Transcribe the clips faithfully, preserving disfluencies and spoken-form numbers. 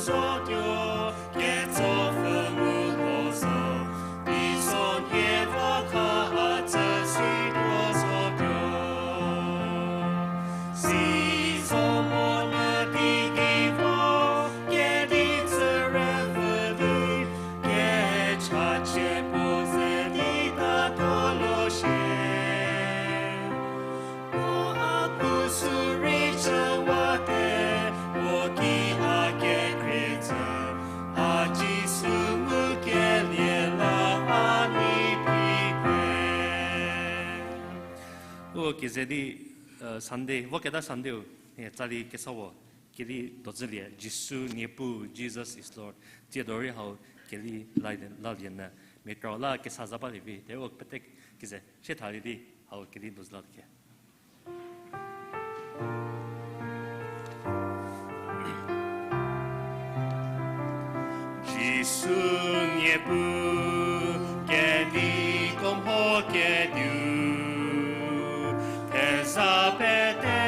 Zotuo, ketso pfü mu ho zo, di so nhie va kha a tsü si tuo zotuo. Si zo monyü di ki vo, kedi tsü rüpfü di, kechachie puo ze di ta tuo lo shie. Puo a puo sü rei chüwate, puo ki a kekhrie tsü, a Jisu ngukelie la a nei phi khe. U keze di, Sunday, voketa Sunday-u, e, tsali kesa wo, kedi dozülie, Jisu Niepuu, Jesus is Lord. Tsie do rei hau, kedi la, lalie nyü, mia krau la kesa za balie vi, te u pete keze, sie thalie di, hau kedi dozü la khe. Jisu Niepuu, kediko mho kediu, theza pete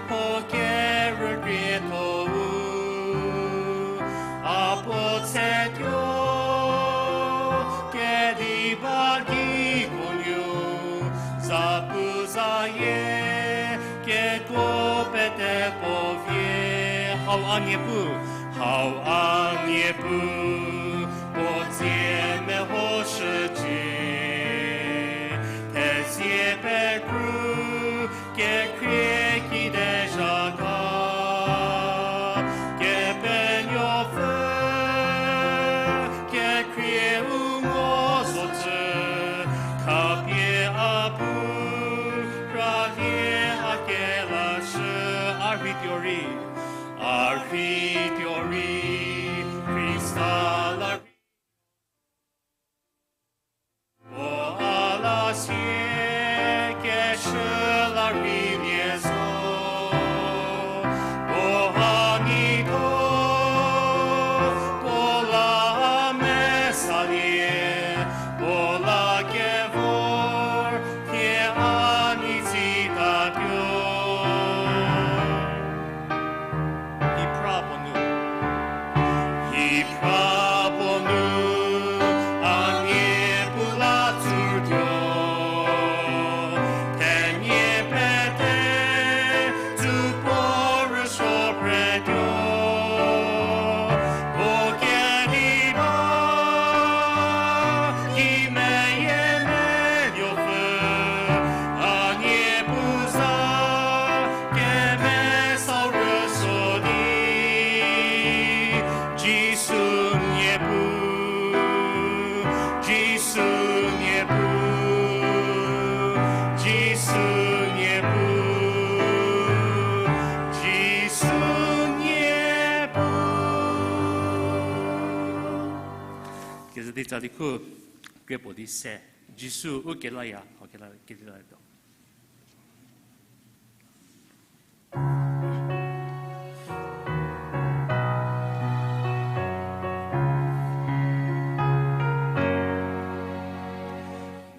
mho kerükrietho-u, a puo tsetuo, kedi ba giko nuo, zapu zayie, kekuo pete puo vie. Hau a Niepuu, hau a Niepuu, puo tsie mehoshücie, thezie pekru, kekhrie kide zha ga, Kepenuopfü, kekhrie u mo zotsü, khapie a pu, ralie a kelashü, a rheituo rei, a rheituo rei, Khrista la rei. Puo a la sie keshü la rei lie zo, puo ha nitho, puo la a mesalie, puo la kevor, thie a nei tsitatuo. Iphra puo nu. Iphra puo nu, a Niepuu la tsutuo, themia pete, tsu puo rüsuo pretuo, puo kedi ba, kimeyie menuopfü, a Niepuu za, kemesau rüsuo di, Jisu Niepuu, Jisu Niepuu, Jisu Niepuu, Jisu Niepuu. Kezü di tsali khu kre puo di se, Jisu u kelaya, hau kela, kedi la do.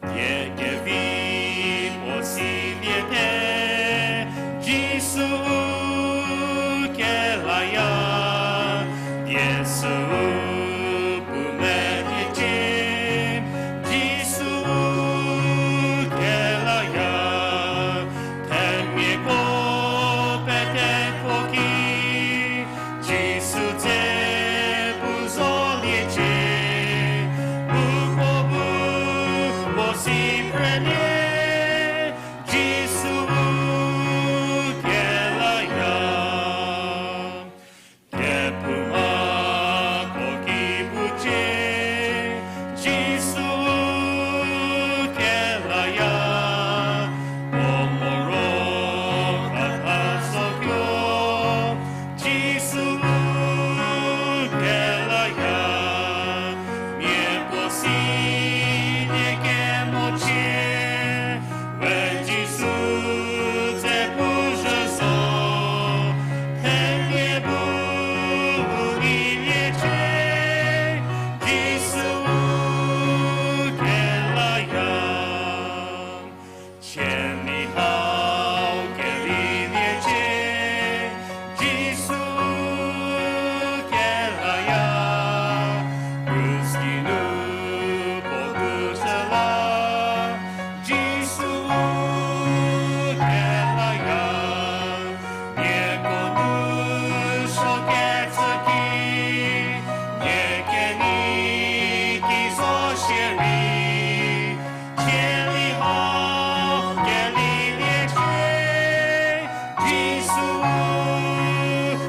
Die kevi puo siliete, Jisu u kelaya, die süu pu meliecie, Jisu u kelaya, themiako peteko ki, Jisu dze pu zoliecie, uko bu puo si phrelie, Jisu u kelaya. Kephoumako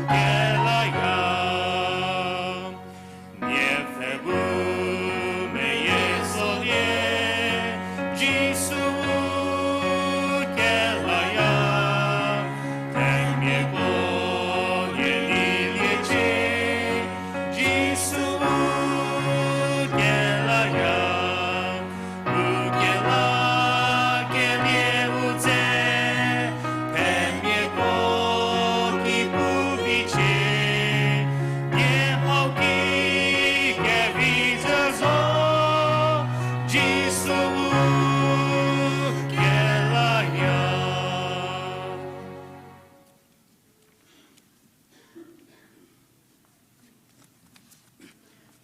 Kelaya, nie pfhe bu meyie solie, Jisu kelaya, themiako nie liliecie, Jisu kelaya, u kela kelie u dze, themiako ki pu vicie, nie hau ki kevi zhü zo, Jisu kelaya.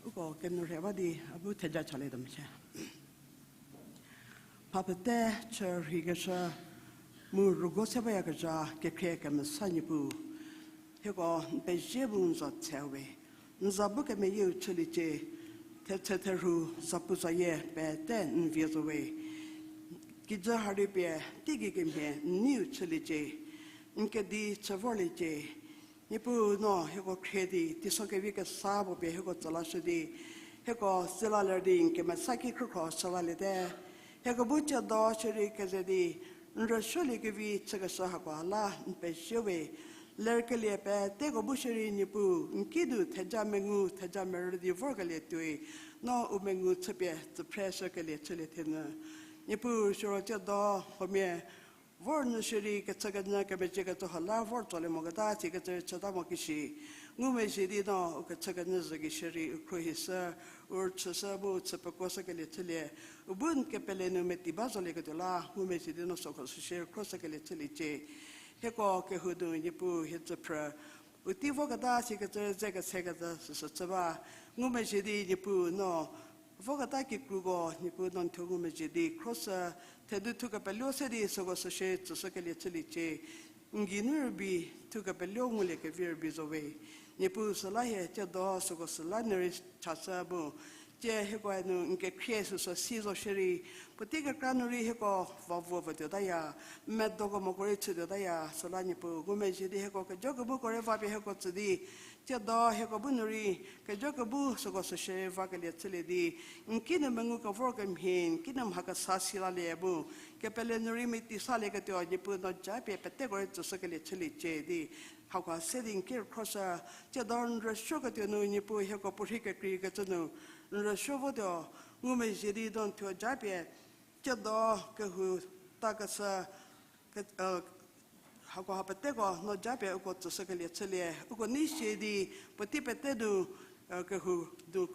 Uko kenu rhe ba di a bu theja chalietuo mecie. Mha pete chü rheikeshü mu rüguo se bayakezha kekhrie kemesa Niepuu, hieko n pezie bu n za tse we. N za bu kemeyieu chüliecie, thetse therhu zapu zayie pete n vie zo we. Kijü ha rei pie teigei kemhie n neiu chüliecie, n kedi chü vorliecie. Niepuu no hieko khrie di teiso kevi kesa puo pie hieko tsülashü di, hieko süla ler di n kemesa ki khrükhro shülaliete. Hieko bu tsiedo shierei keze di n rüsuoliekevi chükeshü hako la n pezie we. Lerkelie peteko bu shierei Niepuu n kinu theja mengu theja merü di vorkelie tuoi, no u mengu chüpie tsüphreshükelie chülie thenyü. Niepuu siro tsiedo huomia vor nyü shierei kechükenyü kemezhiekecü hau la vor tsolie moketa sikecü rei chüta mo kishi. Ngumezhie di no u kechükenyü zhü ki shierei u khruohishü, u rüchüshü mu u chü pekuoshükelie chülie. U bu n kepele nu meti ba zolieketuo la ngumezhie di no süko süshie khruoshükelie chüliecie. Hieko kehou nu Niepuu hie tsüphrü u tei voketa sikecü ze kesekecü süsü chü ba. Ngumezhie di Niepuu no voketa kikruko Niepuu no n thuo ngumezhie di khruoshü, thedu thu kepeluo se di süko süshie tsüshükelie chüliecie. N geinu rübei thu kepeluo ngulie kevi rübei zo we. Niepuu süla hie tsiedo süko süla nu rei chashü mu, tsie hieko nu n kekhrie süsü si zo shierei, puotei kekra nu rei hieko va vuo vütuotaya, n medo kemoko rei chütuotaya, süla Niepuu ngumezhie di hieko kejo kebuko rei va pie hieko tsü di, tsiedo hieko bu nu rei kejo kebu süko süshie vakelie chülie di, n kinu mengu kevor kemhie n kinu mha kesa silalie mu, kepele nu rei meti salieketuo Niepuu no japie peteko rei tsüshükelie chüliecie di, hakoha se di n ki rükhroshü, tsiedo n rüsuoketuo nu Niepuu hieko puorhi kekreikecü nu n rüsuo votuo, ngumezhie di no n thuo japie tsiedo kehou takeshü, ke- hakoha peteko no japie uko tsüshükelie chülie, uko nei sie di puotei pete nu kehou nu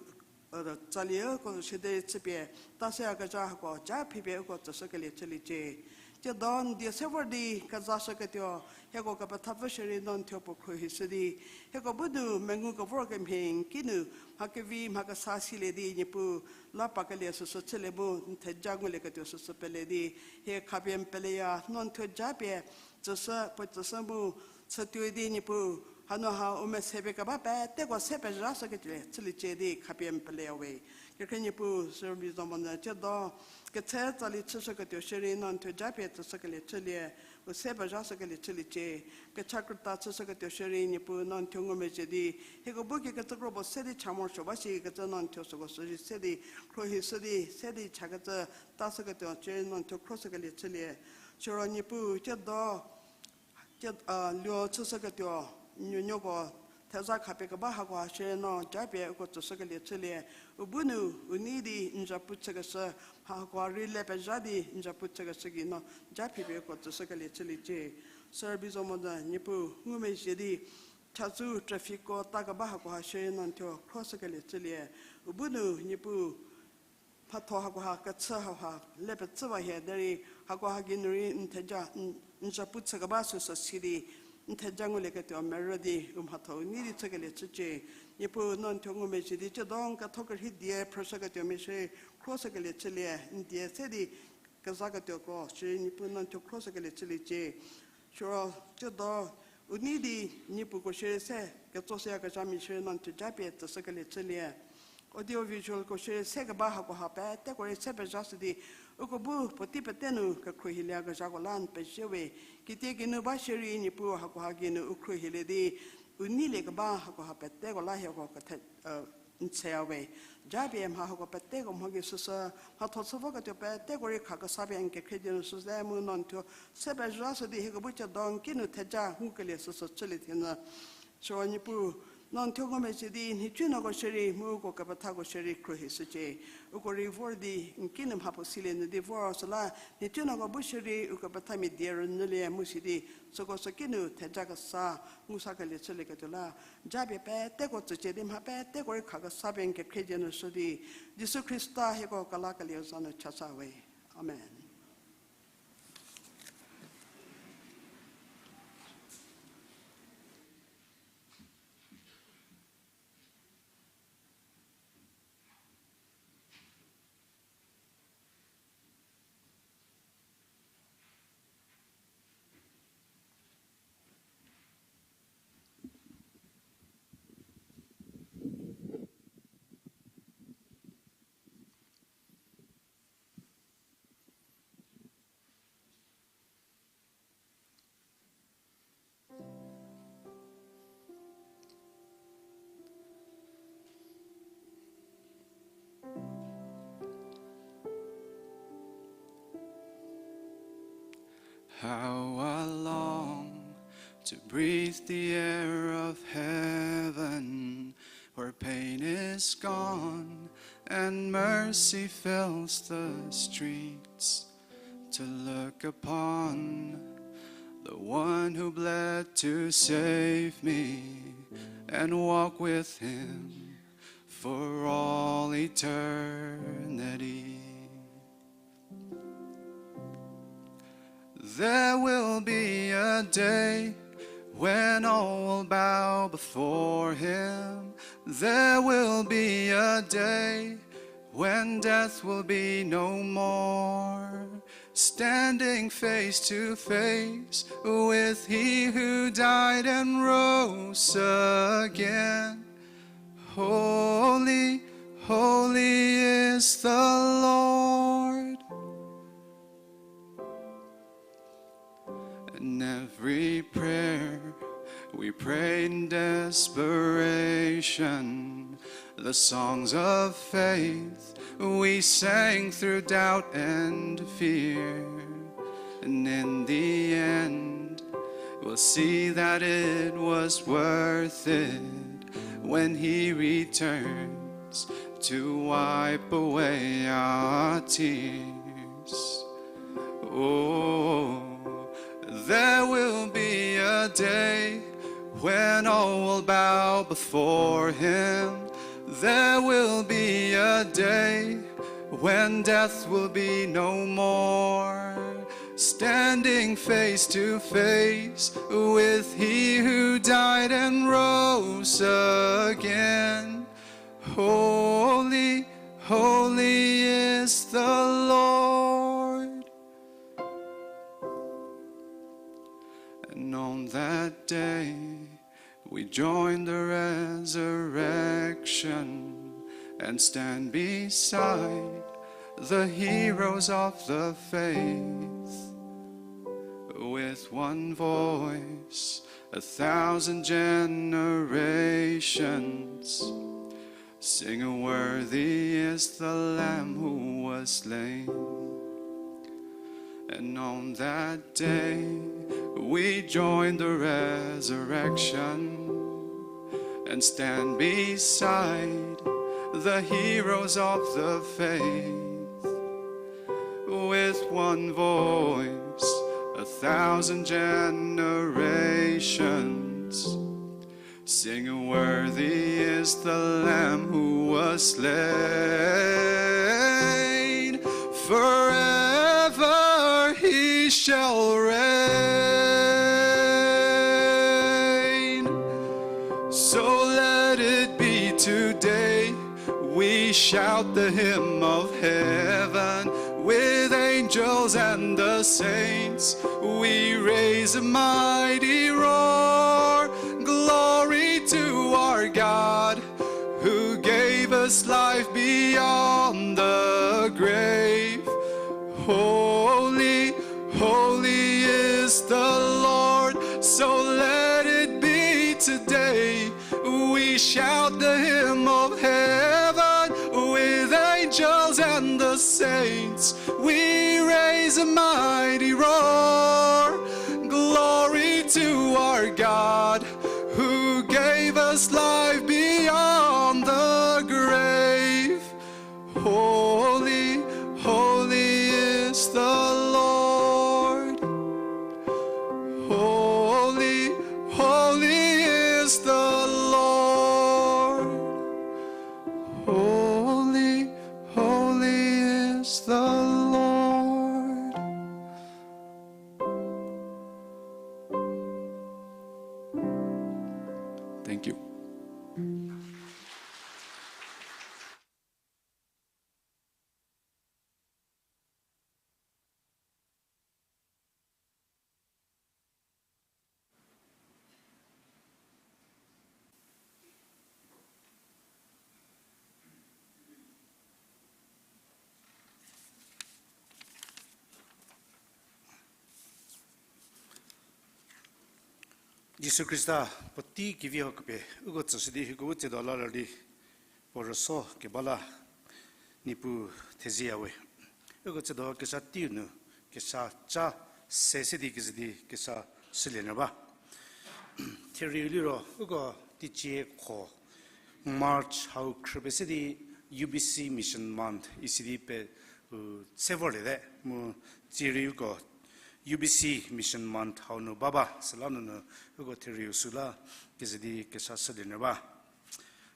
tsalie uko siederei chüpie ta seyakezha hako ja phipie uko tsüshükelie chüliecie. Tsiedo n die se vor di kezashüketuo, hieko kepethapfü shierei no n thuo puo khruohishü di, hieko bu nu mengu kevor kemhie n kinu mha kevi mha kesa silie di Niepuu la pakelie süsü chülie mu n theja ngulieketuo süsü pele di, hie khapie n peleya, no n thuo japie tsüshü, puo tsüshü mu chütuoi di Niepuu, hanu ha u mese pie keba peteko se pezhashükelie chüliecie di khapie n peleya we. Kekhrie Niepuu sürei zo monyü tsiedo ketse tsali chüshüketuo shierei no n thuo japie tsüshükelie chülie, u se pezhashükelie chüliecie. Kecha krüta chüshüketuo shierei Niepuu no n thuo ngumezhie di, hieko bu kikecü kro puo se di cha morosuo ba shikecü no n thuo süko süshie se di khruohishü di se di chakecü ta shüketuo shierei no n thuo khruoshükelie chülie. Siro Niepuu tsiedo luo chüshüketuo nuonuoko theza khapie keba hakoha shierei no japie uko tsüshükelie chülie. U bu nu u nei di n zapu chükeshü, hakoha rei le pezha di n zapu chükeshü gei no ja phipie uko tsüshükelie chüliecie. Sürei zo monyü Niepuu ngumezhie di, chazou trafficko ta keba hakoha shierei no n thuo khruoshükelie chülie. U bu nu Niepuu mhatho hakoha kechü hauha le pecüwa hie derei, hakoha geinu rei n theja n zapu chükeba süsü si di n theja ngulieketuo merü di u mhatho u nei di chükelie chücie. Niepuu no n thuo ngumezhie di tsiedo n ketho kerhei die phrüshüketuo mia shierei khruoshükelie chülie, n die se di kezaketuoko shierei Niepuu no n thuo khruoshükelie chüliecie. Siro tsiedo u nei di Niepuuko shierei se ketso seyakezhamia shierei no n thuo japie tsüshükelie chülie. Audio visualko shierei se keba hakoha peteko rei se pezhashü di, uko bu puotei pete nu kekhruohilieyakezhako la n pezie we. Kitiekinu ba shierei Niepuu hakoha geinu u khruohilie di, u neilie keba hakoha peteko la hieko kethe, n theya we. Japie mha hako peteko mho gei süsü, mhatho chü voketuo peteko rei khakesa pie n kekhrie di nu süze mu no n thuo se pezhashü di hieko bu chüdo n kinu theja ngukelie süsü chülie thie nyü. Siro Niepuu, no n thuo ngumezhie di nhicunuoko shierei mu uko kepethako shierei khruohishücie. Uko rei vor di n kinu mhapuo silie nyü di vor süla, nhicunuoko bu shierei ukepethamia die rünyülie mu si di, süko sü kinu theja kesa ngusakelie chülieketuo la, japie peteko tsücie di mha peteko rei khakesa pie n kekhrie di nu shü di, Jisu Khrista hieko kelakelieu za nu chasa we. Amen. How I long to breathe the air of heaven, where pain is gone and mercy fills the streets. To look upon the one who bled to save me and walk with him for all eternity. There will be a day when all will bow before him. There will be a day when death will be no more. Standing face to face with he who died and rose again. Holy, holy is the Lord. In every prayer we pray in desperation, the songs of faith we sang through doubt and fear. And in the end, we'll see that it was worth it when he returns to wipe away our tears. Oh, there will be a day when all will bow before him. There will be a day when death will be no more. Standing face to face with he who died and rose again. Holy, holy is the Lord. And on that day, we join the resurrection and stand beside the heroes of the faith. With one voice, a thousand generations sing, "Worthy is the Lamb who was slain." And on that day, we join the resurrection and stand beside the heroes of the faith. With one voice, a thousand generations sing, "Worthy is the Lamb who was slain. Forever he shall reign." So let it be today. We shout the hymn of heaven with angels and the saints. We raise a mighty roar. Glory to our God, who gave us life Today we shout the hymn of heaven with angels and the saints. We raise a mighty roar. Glory to our God who gave us life beyond the grave. Holy, holy is the Lord. Holy, holy is the Lord. Holy, holy is the Lord. Thank you. Jisu Khrista puotei kevi hau khapie uko tsüshü di hieko bu tsiedo la ler di puo rüso keba la Niepuu thezieyawe. Uko tsiedo kesa teiu nu kesa ca se se di kezü di kesa shülie nyü ba. Therieu liro uko teicie kho March hau khrüpie se di U B C Mission Month isi di pe, u, se vorliete mu tsierei uko U B C Mission Month hau nu ba ba süla nunu uko therieu süla kezü di kesa shülie nyü ba.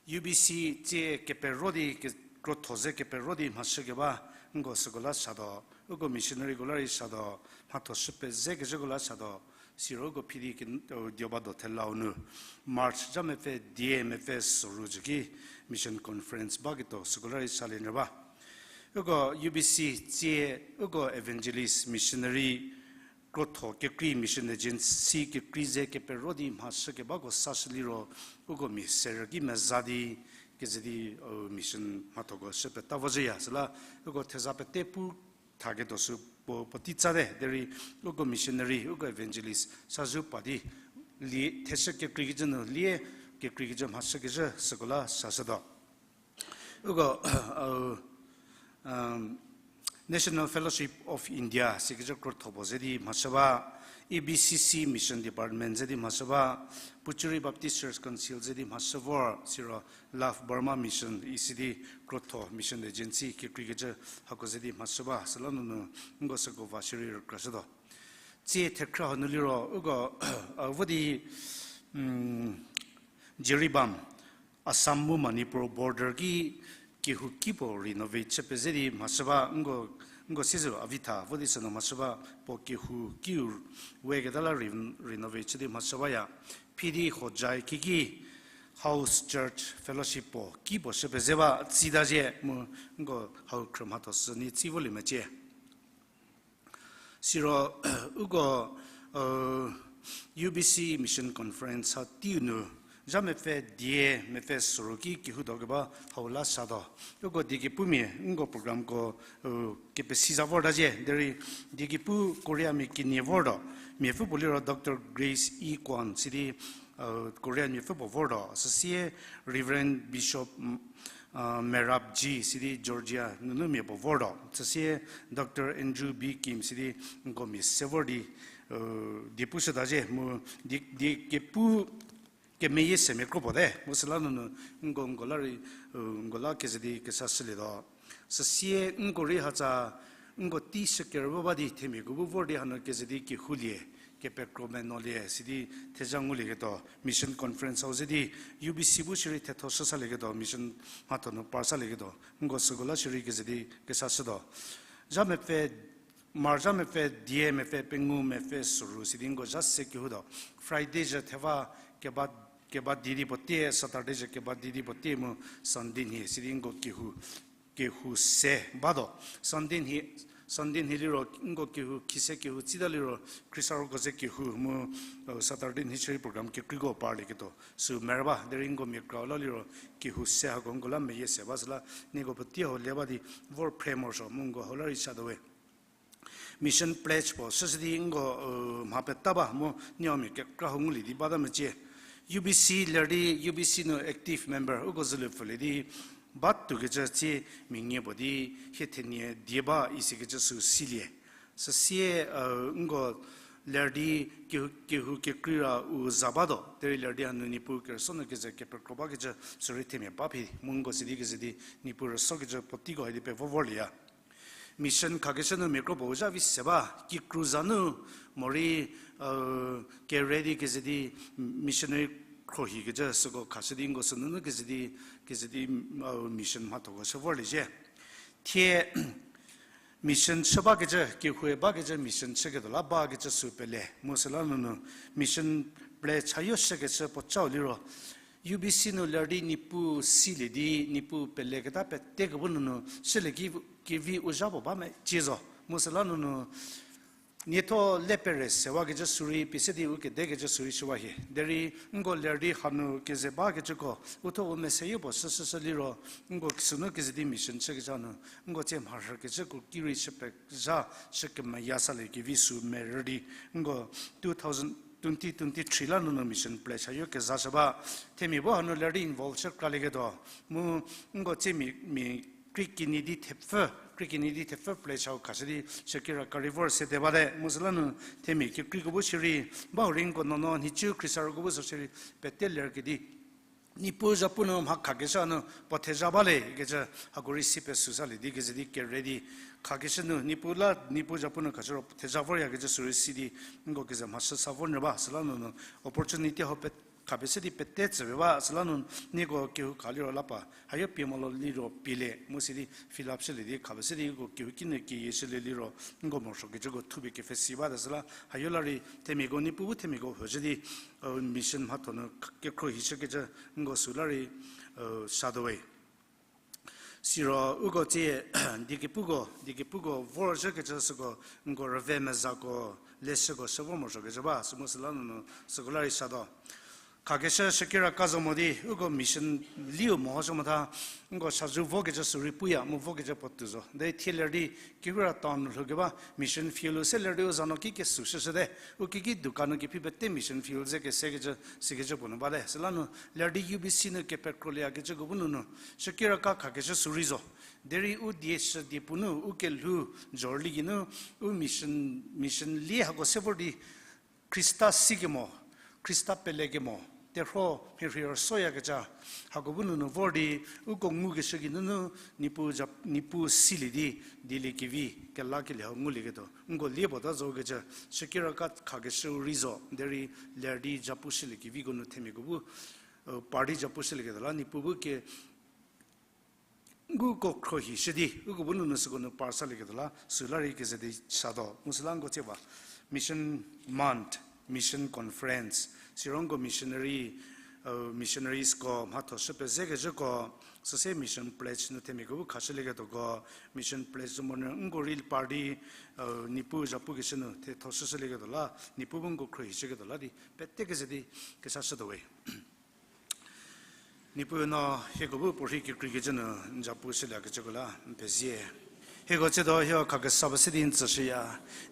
U B C tsie kepero di ke-, krotho ze kepero di mhashü keba nko süko la shatuo, uko missionaryko la rei shatuo, mhatho shü pezekecüko la shatuo, siro uko phi di ke-, u, dioba do thelau nu March zha mepfü die mepfü soru jü ki mission conference baketuo süko la rei salie nyü ba. Uko U B C tsie uko evangelist missionary krotho kekrei mission agency kekrei ze kepero di mhashü kebako sashü liro uko mia serü ki meza di kezü di, u, mission mhathoko shü peta vozhüya süla uko theza pete pu thaketuo sü puo puotei tsate derei uko missionary uko evangelist sazhü pa di lie theshü kekreikecü nu lie kekreikecü mhashükecü süko la sashütuo. Uko, u, National Fellowship of India sikecü krotho puo ze di mhashü ba, E B C C Mission Department ze di mhashü ba, Puchuri Baptist Church Council ze di mhashü vor, siro Love Burma Mission isi di krotho mission agency kekreikecü hako ze di mhashü ba süla nunu nko süko va shierei rükrashütuo. Tsie thekhrü hanu liro uko, a, vo di, Jiribam, Assam mu Manipur border ki kehouki puo renovate chü peze di mhashü ba, nko, nko siezeu Avitha vo di sünu mhashü ba, puo kehoukiu weketa la re-, renovate chü di mhashü baya. Phi di Hojai kiki House Church Fellowship puo ki puo shü peze ba, tsita zhie mu nko hau khrü mhatho sü ni tsi volie mecie. Siro, uko, U B C Mission Conference ha teiu nu, zha mepfü die mepfü soru ki kehoutuo keba hau la shatuo. Uko diekepumia nko programko, u, kepesi za vorta zhie derei diekepu Koreamia kenie vortuo. Miapfü puo liro Doctor Grace E. Kwon sidi, u, Koreamiapfü puo vortuo. Süsie Reverend Bishop, m-, a, Merab G sidi Georgia nunu mia puo vortuo. Süsie Doctor Andrew B. Kim sidi nko mia se vor di, u, die pushüta zhie mu die, diekepu kemeyie semia kro puo te mu süla nunu nko nko la rei, u, nko la kezü di kesa shülietuo. Süsie nko rei hatsa, nko tei shükerü ba ba di themiako bu vor di hanu kezü di kehoulie, kepekro menuolie sidi theza ngulieketuo, mission conference hau ze di U B C bu shierei thetho shü salieketuo, mission mhatho nu par salieketuo, nko süko la shierei kezü di kesa shütuo. Zha mepfü, March zha mepfü die mepfü pengou mepfü soru sidi nko zha se kehoutuo. Friday zhü theva keba, keba di di puo tie, Saturday zhü keba di di puo tie mu Sunday nhie sidi nko kehou, kehou se batuo. Sunday nhie, Sunday nhie liro nko kehou khise kehou tsita liro khrista roko ze kehou mu, u, Saturday nhie shierei program kekreiko parlieketuo sü merü ba derei nko mia krau la liro kehou se hako nko la meyie se ba süla nieko puotei hau le ba di vor phre morosuo mu nko hau la rei shatuo we. Mission pledge puo shüshü di nko, u, mha peta ba mu nieko mia kekra hau ngulie di bata mecie. U B C ler di U B C nu active member uko zülu pfülie di batuokecü tsie mia nie puo di hie thenie die ba isikecü sü silie. Süsie, nko ler di kehou, kehou kekreira u za batuo derei ler di hanu Niepuu kerüsuo nu keze kepekro bakecü sürei themia ba phi mu nko sidi keze di Niepuu rüsuokecü puoteiko hai di pevo vorlieya. Mission khakeshü nu mia kro puo u zha vi se ba, kikru za nu morei, kere di keze di missionary khrohikecü süko khashü di nko sünunu keze di, keze di, mission mhathoko shü vorlie zhie. Thie mission chü bakecü, kehoue bakecü mission chüketuo la bakecü sü pele mu süla nunu mission plan chayo shükecü puo cau liro, U B C nu ler di Niepuu silie di Niepuu peleketa pete kebou nunu shülie ki, kevi u zha puo ba mecie zo. Mu süla nunu nietho le pere sewakecü sürei pie se di u kedekecü sürei shüwa hie. Derei nko ler di hanu keze bakecüko, uthuo u meseyie puo shüshüshü liro, nko sünu keze di mission chükecü nu, nko tsie mharhükecüko ki rei shüpezha, shükemeyasa le kevi sü merü di, nko two thousand, twenty twenty-three la nunu mission plan chayo kezashü ba, themia bu hanu ler di involve chü kralieketuo, mu nko tsie mia, mia krie kenie di thepfü, krie kenie di thepfü plan chau khashü di shükira kari vor sede bate, mu süla nu themia kekreiko bu shierei, ba hurei nko nuonuo nhicu khriesarüko bu zo shierei pete ler kedi Niepuu zhapu nu mha khakeshü nu puo thezha ba le kecü hako rei si pesü salie di keze di kere di khakeshü nu Niepuu la Niepuu zhapu nu khashü ro thezha voryakecü sürei si di nko keze mhashü sa vor nyü ba, süla nunu opportunity hau pe khapie se di pete tsüpie ba, süla nu nieko kehou kha liro lapa hayo pie molo liro pie le mu si di fill up shülie di khapie se di nko kehou kinu keyie shülie liro nko morosuokecüko thupie kepfhesi bate süla hayo la rei themiako Niepuu bu themiako huoshü di, mission mhatho nu kekhrohishükecü nko süla rei, shadow-e. Siro uko tsie, diekepuko, diekepuko vorzhükecü süko, nko rüve mezako, leshüko shü vor morosuokecü ba, sü mu süla nunu süko la rei shadow. Khakeshü shükira ka zo mo di, uko mission liu mehoshü motha, nko shazou vokecü sürei puya mu vokecü puotou zo. De thie ler di, kehou ra town lhoukeba mission field u se ler di u za no ki kesü shüshüte. U kiki dukan nu kephi pete mission field ze kesekecü, sikecü puo nu bate. Süla nu ler di U B C nu kepekrolie kecüko bu nunu, shükira ka khakeshü sürei zo. Derei u die shü die puo nu, u kelhou, jorli geinu, u mission, mission lie hako se vor di, Khrista sikemo, Khrista pelekemo, terhuo mhirhie rüsoyakeca, hako bu nunu vor di, uko ngukeshü geinunu, Niepuu ja, Niepuu silie di, dieliekevi, kelakelie hau ngulieketuo, nko lie puo ta zokecü, shükira ka khakeshü u rei zo, derei ler di japu shüliekeviko nu themiako bu, par di japu shülieketuo la, Niepuu bu ke ngu ko khrohishü di, uko bu nunu süko nu par salieketuo la, süla rei keze di shadow. Mu süla nko tsie ba, mission month, mission conference, siro nko missionary, missionariesko mhatho shü pezekecüko, süse mission pledge nu themiako bu khashülieketuoko, mission pledge zo monyü nko rei par di, Niepuu zhapukeshü nu thetho shüshülieketuo la, Niepuu bu nko khrohishüketuo la di, pete keze di kesa shütuo we. Niepuu no hieko bu puorhi kekreikecü nu n japu shüliekecüko la n pezie. Hieko tsiedo hieko khakesa ba se di n tsüshüya.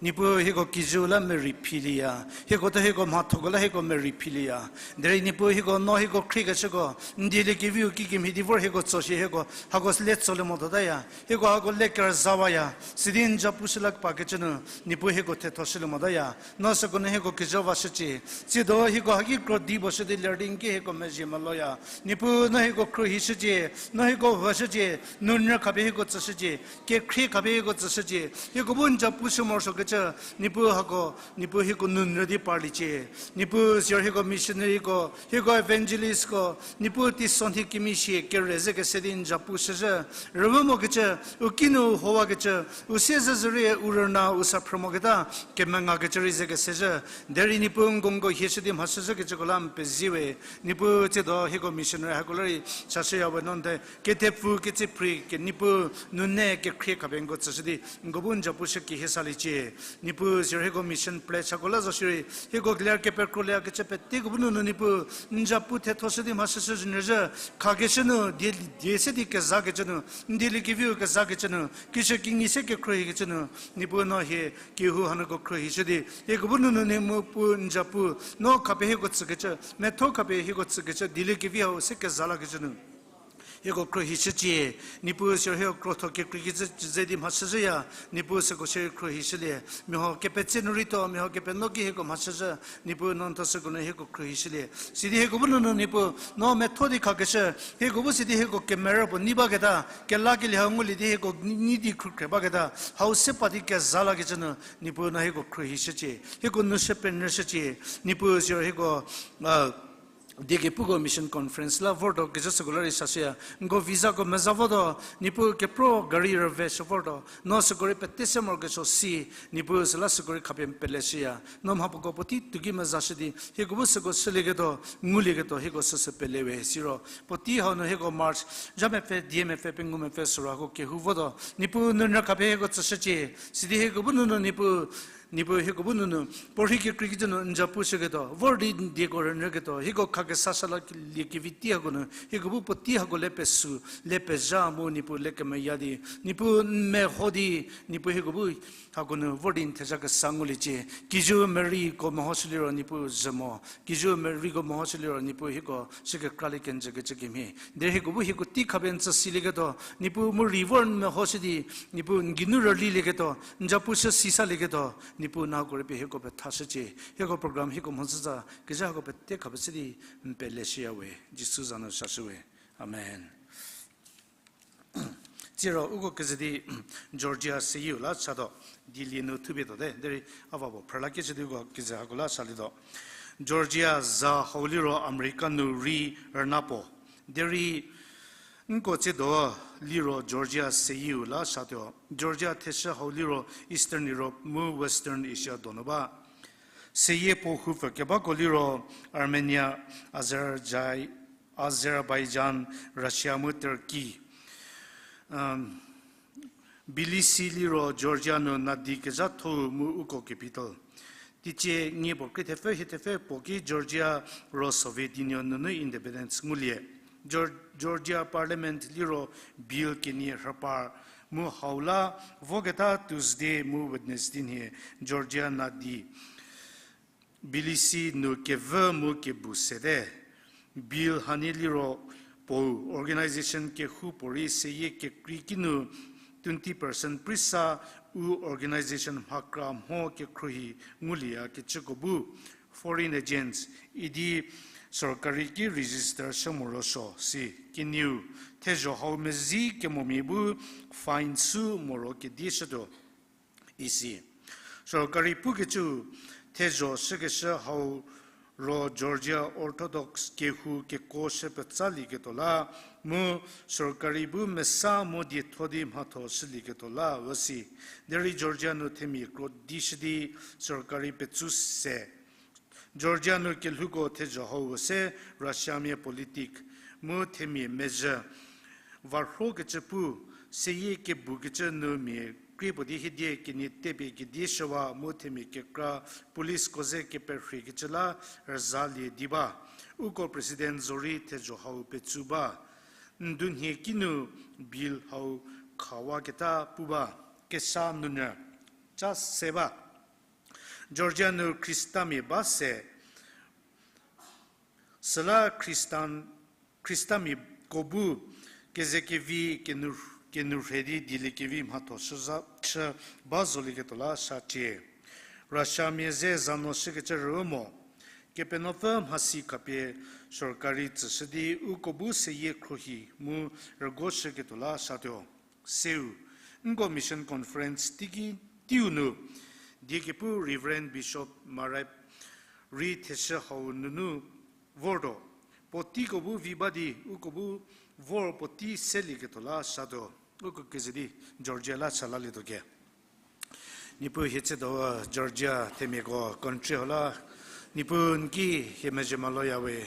Niepuu hieko kijüu la merei philieya. Hieko tuo hieko mhathoko la hieko merei philieya. Derei Niepuu hieko no hieko khriekeshüko, n dieliekeviu kikemhie di vor hieko tsoshie hieko, hako le tsolie motaya. Hieko hako le kerüzawaya. Sidi n japu shüla kepakecü nu, Niepuu hieko thetho shülie motaya. No süko nu hieko kijü vashücie. Tsiedo hieko haki kro di puo shü di ler di n ki hieko mezhie meloya. Niepuu no hieko khruohishücie, no hieko vashücie, nunyü khapie hieko tsüshücie, kekhrie khapie hieko tsüshücie. Hieko bu n japu shü morosuokecü, Niepuu hako, Niepuu hieko nunyü di parliecie. Niepuu siro hieko missionaryko, hieko evangelistko, Niepuu teisonhie kemia shie kere ze kese di n japu shüzhü. Rüvü mokecü, u kinu howakecü, u siezezürie u rüna u sa phrü moketa, kemengakecü rei ze kesezhü. Derei Niepuu n gongo hieshü di mhashüzhükecüko la n pezie we. Niepuu tsiedo hieko missionary hako la rei chashüya we no n te. Kethepfu ketsepri ke Niepuu nune kekhrie khapie Pengou tsüshü di, nko bu n zapu shü kehie saliecie. Niepuu siro hieko mission pledge hako la zo shierei, hieko ler kepekrolie kecü peteko bu nunu Niepuu, n zapu thethoshü di mhashüshü zhünyüzhü, khakeshü nu, die, die se di kezakecü nu, n dieliekeviu kezakecü nu, kishükinyi se kekhruohikecü nu, Niepuu no hie, kehou hanuko khruohishü di, hieko bu nunu Niepuu n zapu, no khapie hieko tsükecü, metho khapie hieko tsükecü, dieliekevi hau se keza lakecü nu hieko khruohishücie, Niepuu siro hieko krotho kekreikecü ze di mhashüzhüya, Niepuu süko shierei khruohishülie, meho kepetse nu rei tuo, meho kepeno ki hieko mhashüzhü, Niepuu no n thuo süko nu hieko khruohishülie. Sidi hieko bu nunu Niepuu, no metho di khakeshü, hieko bu sidi hieko kemerü puo nei baketa, kelakelie hau ngulie di hieko nyi di khrukhre baketa, hau se pa di keza lakecü nu, Niepuu no hieko khruohishücie, hieko nou shü penyüshücie, Niepuu siro hieko, a, die kepuko mission conference la vortuo kecü süko la rei sashüya. Nko visa ko meza votuo, Niepuu kepro gari rüve shü vortuo. No süko rei pete se morokesuo si, Niepuu süla süko rei khapie peleshüya. No mhapuoko puotei tuoki mezashü di, hieko bu süko shülieketuo, ngulieketuo, hieko süsü pele we siro. Puotei hau nu hieko March, zha mepfü, die mepfü, pengou mepfü süro hako kehou votuo. Niepuu nunyü khapie hieko tsüshücie, sidi hieko bu nunu Niepuu, Niepuu hieko bu nunu, puorhi kekreikecü nu n zapu shüketuo, vor di n dieko rünyüketuo, hieko khakesa sala liekevi tei hako nu, hieko bu puotei hako le pesü, le pezha mu Niepuu le kemeya di, Niepuu n meho di, Niepuu hieko bu hako nu vor di n thezha kesa nguliecie, kijü meriko mehoshü liro Niepuu zhü mo, kijü meriko mehoshü liro Niepuu hieko shü kekralie kenjü kecü kemhie. Derei hieko bu hieko tei khapie n tsü silieketuo, Niepuu mu rei vor n mehoshü di, Niepuu n geinu rülilieketuo, n zapu shü sisalieketuo, Niepuu nako rei pie hieko pethashücie, hieko program hieko mhodzütsa, kezha hako pete khapie chü di n peleshüya we, Jisu za nu sashü we. Amen. Tsiro uko keze di Georgia seyieu la chatuo, Dili nu thupie tuote, derei a va puo phrü la kechü di uko keze hako la chalietuo. Georgia za hau liro America nu rei rüna puo. Derei nko tsiedo liro Georgia seyieu la chatuo. Georgia theshü hau liro Eastern Europe mu Western Asia donu ba. Seyie puo houpfü kebako liro Armenia, Azerbaijan, Russia mu Turkey. Tbilisi liro Georgia nu nadi kezhatho-u mu uko capital. Teicie nie puo krie thepfü hie thepfü puo ki Georgia ro Soviet Union nunu independence ngulie. Georgia Parliament liro bill kenie rhüpar mu hau la voketa Tuesday mu Wednesday nhie Georgia nadi Tbilisi nu kevü mu kebu sete. Bill hanie liro puou organization kehoupuorei seyie kekrei kinu twenty percent prisa u organization mhakra mho kekhruohi ngulieyakecüko bu foreign agents idi sorkari ki register shü morosuo si kenieu thezho hau mezi kemomia bu fine sü moro kedie shütuo. Isi. Sorkari pukecü thezho shükeshü hau ro Georgia Orthodox kehou kekuo shü petsalieketuo la mu sorkari bu mesa mu dietho di mhatho shülieketuo la üsi. Derei Georgia nu themia kro di shü di sorkari petsu se Georgia nu kelhouko thezho hau üse Russiamia politic mu themia mezhü varhokecü pu, seyie kebukecü nu mia krie puo di hiedie kenie tepie kedie shüwa mu themia kekra policeko ze keperhiekecü la rüzalie di ba. Uko president zorei thezho hau petsu ba. Ndunhie kinu bill hau khawaketa pu ba. Kesa nunyü ca se ba. Georgia nu Khristamia ba se. Süla Khristan, Khristamia ko bu kezekevi kenu, kenu rhe di dieliekevi mhatho shüza, shü ba zolieketuo la sacie. Russiamia ze zano shükecü rüu mo. Kepenuopfü mhasi khapie sorkari tsüshü di uko bu seyie khruohi mu rüguoshüketuo la satuo. Seu, nko mission conference teiki teiu nu, diekepu Reverend Bishop Murray rei theshü hau nunu vortuo, puoteiko bu vi ba di uko bu vor puotei selieketuo la satuo, uko keze di Georgia la cha lalietuo ke. Niepuu hie tsiedo Georgia themiako country hau la, Niepuu n ki hie mezhie maloya we,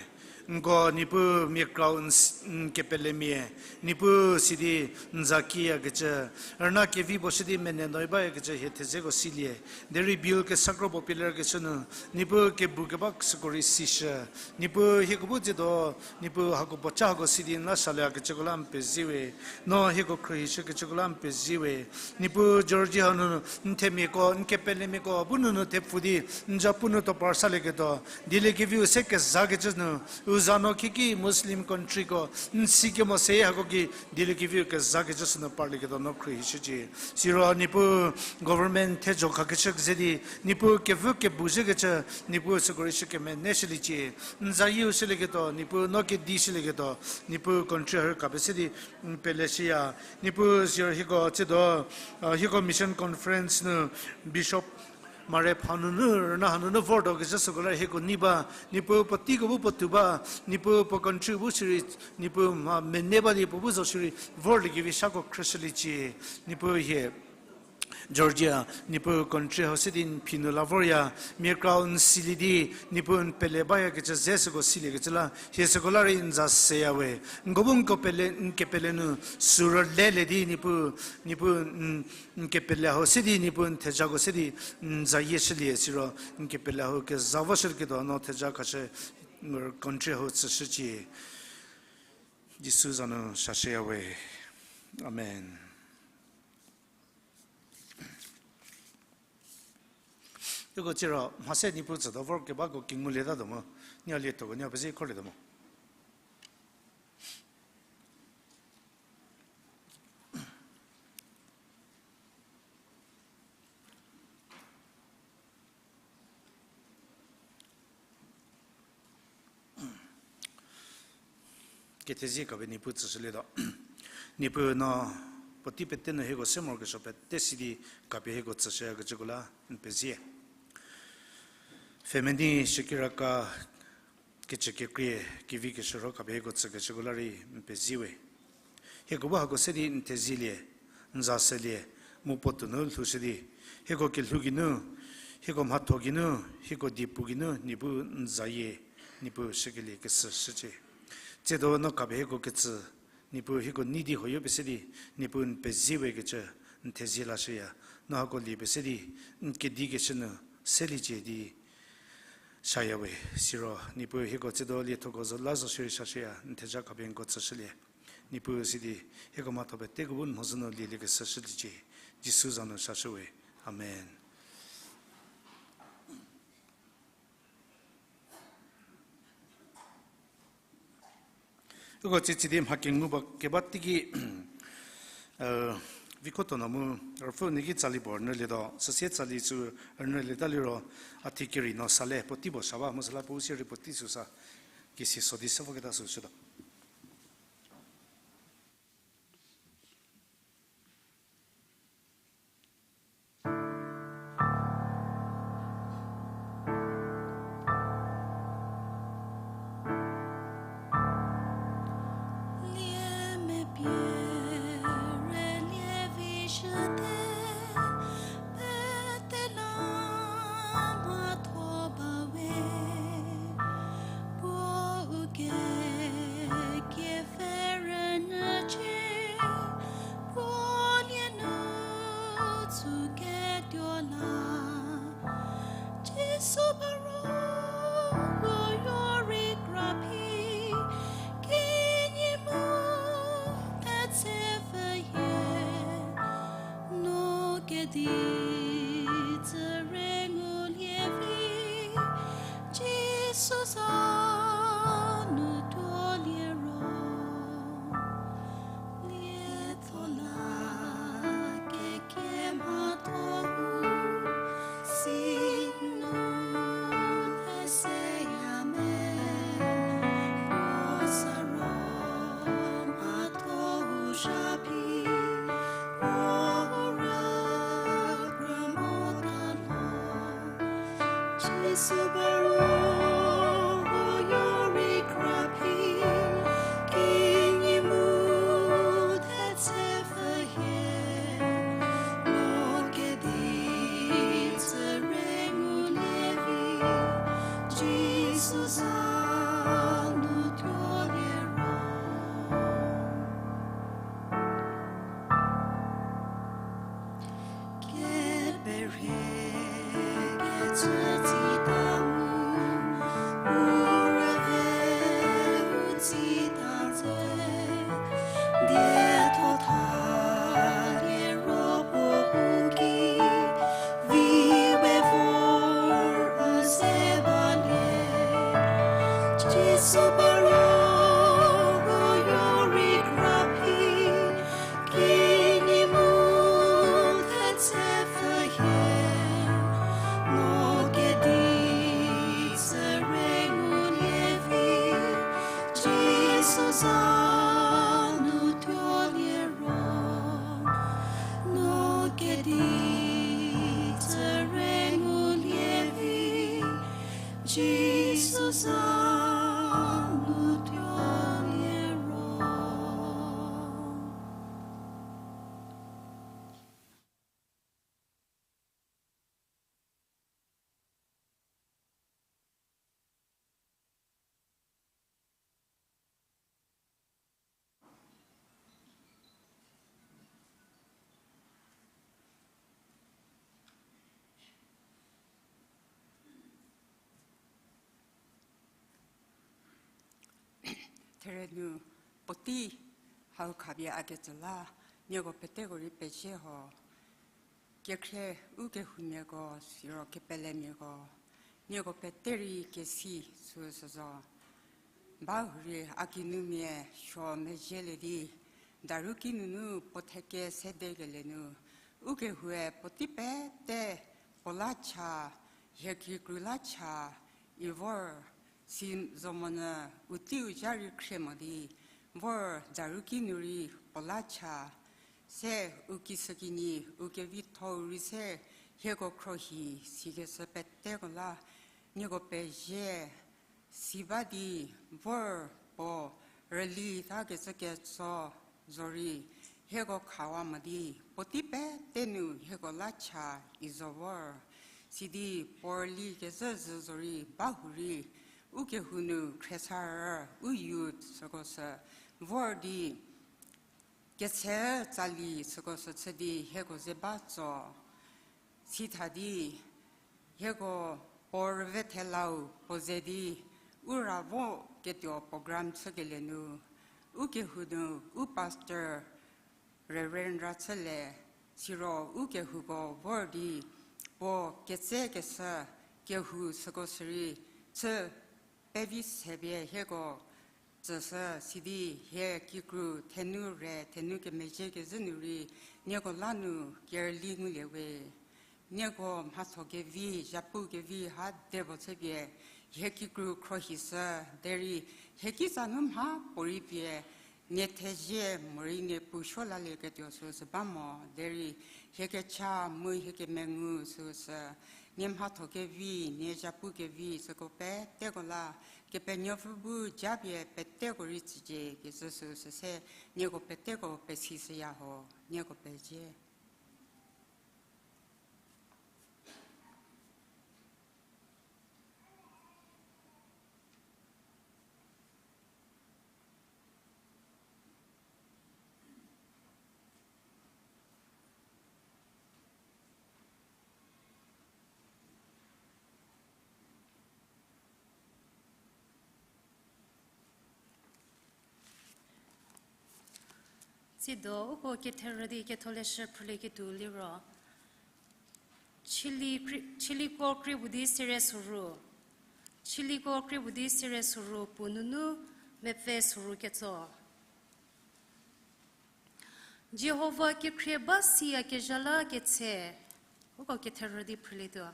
Nko Niepuu mia krau n s-, n kepelemia, Niepuu sidi n za kiyakecü, rüna kevi puo shü di mene noi bayakecü hie thezeko silie. Derei bill kesa kro puo pie lerkeshü nu, Niepuu kebu keba süko rei sishü. Niepuu hieko bu tsiedo, Niepuu hako puoca hako sidi n la salie kecüko la n pezie we. No hieko khruohishü kecüko la n pezie we. Niepuu Georgia hanu n themiako, n kepelemiako bu nunu thepfu di n zapu nu tuo par salieketuo, dieliekeviu se kezakecü nu, u za no khieki Muslim countryko n sikemo se hako ki dieliekeviu kezakecü sünu parlieketuo no khruohishücie. Siro Niepuu government thezho khakeshü ze di, Niepuu kevü kebu zhükecü, Niepuu süko rei shü kemeneshüliecie. N zayieu shülieketuo, Niepuu no kedi shülieketuo, Niepuu country hau kapie se di n peleshüya. Niepuu siro hieko tsiedo, hieko mission conference nu Bishop Mare hanunu, rüna hanunu vortuo kezhü süko la hieko nei ba, Niepuu puoteiko bu puotou ba, Niepuu puo country bu shierei, Niepuu mha mene ba di puo bu zo shierei vorliekevi shako khrüshüliecie. Niepuu hie Georgia, Niepuu country hau se di n phi nu la vorya, mia krau n silie di, Niepuu n pele bayakecü ze süko siliekecü la hie süko la rei n za seya we. Nko bu n kepele, n kepele nu sü rülelie di, Niepuu, Niepuu n, n kepele hau se di, Niepuu n thejako se di n zayie shülie siro, n kepele hau keza voshülieketuo no theja khashü, country hau tsüshücie. Jisu za nu sashüya we. Amen. Uko tsiro mhase Niepuu tsüdo vorkebako kingulietatuo mu, nie a liethoko nie a pezie khorlietuo mo. Kethezie khapie Niepuu tsüshülietuo. Niepuu no puotei pete nu hieko se morokesuo pete si di khapie hieko tsüshüyakecüko la n pezie. Pfhemenei shükiraka kecükekrie kevi keshürho khapie hieko tsükecüko la rei n pezie we. Hieko bu hako se di n thezielie, n za selie, mu puotou nu lhoushü di, hieko kelhou geinu, hieko mhatho geinu, hieko diepu geinu Niepuu n zayie, Niepuu shükelie keshü shücie. Tsiedo no khapie hieko ketsü, Niepuu hieko nei di huoyo pie se di, Niepuu n pezie we kecü n thezie lashüya. No hako lie pie se di, n kedikeshü nu seliecie di shaya we. Siro Niepuu hieko tsiedo liethoko zo la zo shierei sashüya, n theja khapie n ko tsüshülie. Niepuu sidi hieko mhatho peteko bu n mhodzü nu lieliekeshü shüliecie. Jisu za nu sashü we. Amen. Uko tsitsi di mha kengu ba keba teiki, vikho tuo nu mu, rüpfü niki tsali puo rünyülietuo, süsie tsali sü rünyülieta liro, a thie kerei no sale puotei puo sha ba mu süla puo u sie rei puotei sü sa, kesi so di se voketa sü shütuo. za nu tuo liro, no kedi tsüre ngulie vi, Jisu za nu tuo liro. Therie nu puotei hau khapie a ketsü la, nieko peteko rei pezie ho. Kekhrie u kehoumiako, siro kepelemiako, nieko pete rei kesi süsü zo. Bahurei a kinumia suo mezhielie di, daruki nunu puo theke sedekelie nu, u kehoue puotei pete puo la cha, hie kikru la cha, i vor si zo monyü u teiu zha rei khrie mo di, vor daruki nu rei puo la cha, se u kishükinyi, u kevitho-u rei se hieko khruohi sikeshü peteko la, nieko pezie, si ba di vor puo rüli ta kecü ketso zorei, hieko khawa mo di, puotei pete nu hieko la cha i zo vor. Sidi puo rüli kezhü zhü zorei bahurei, u kehou nu khriesarü, u youth süko sü vor di, ketse tsali süko sü chü di hieko ze ba tso. Sitha di, hieko puo rüve thelau puo ze di, u ra vo ketuo program chükelie nu, u kehou nu, u pastor Reverend Rachülie, siro u kehouko vor di, puo ketsekeshü kehou süko sürei, chü pevi sepie hieko tsüshü sidi hie kikru thenu re, thenu kemezhie kezhü nu rei, nieko la nu kerüli ngulie we. Nieko mhatho kevi, zhapu kevi ha debo chüpie, hie kikru khruohishü, derei hie kitsa nu mha puorei pie, nie thezie morei nie puo suo lalieketuo süsü ba mo, derei hie kecha mu hie kemengu süsü, nie mhatho kevi, nie zhapu kevi süko peteko la, Kepenuopfü bu japie peteko rei tsücie kecü süsü se, nieko peteko pesishüya ho, nieko pezie. Tsido uko ketherü di ketholeshü phrülieketuo liro, Chiliko krie puo di serie soru, Chiliko krie puo di serie soru puo nunu mepfü soru ketso. Jihova kekhrie ba siyakezha la ketse, uko ketherü di phrülietuo.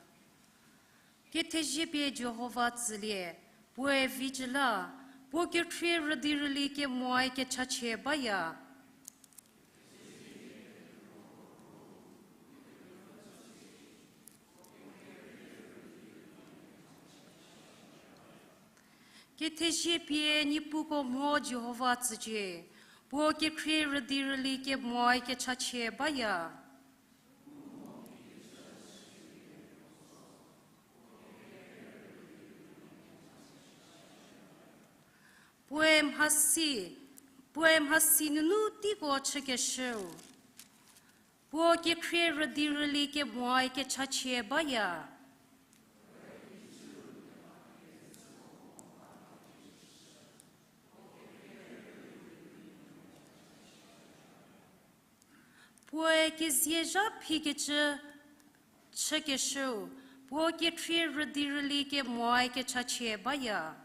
Kethezie pie Jihova tsülie, puoe vijü la, puo kekhrie rüdi rüli kemoae kechachie baya. Kethezie pie niepuko mho Jihova tsücie, puo kekhrie rüdi rüli kemoae kechachie baya. Puoe mhasi, puoe mhasi nunu teiko chükeshüu, puo kekhrie rüdi rüli kemoae kechachie baya. Puoe kezie zha phikecü chükeshüu, puo kekhrie rüdi rüli kemoae kechachie baya.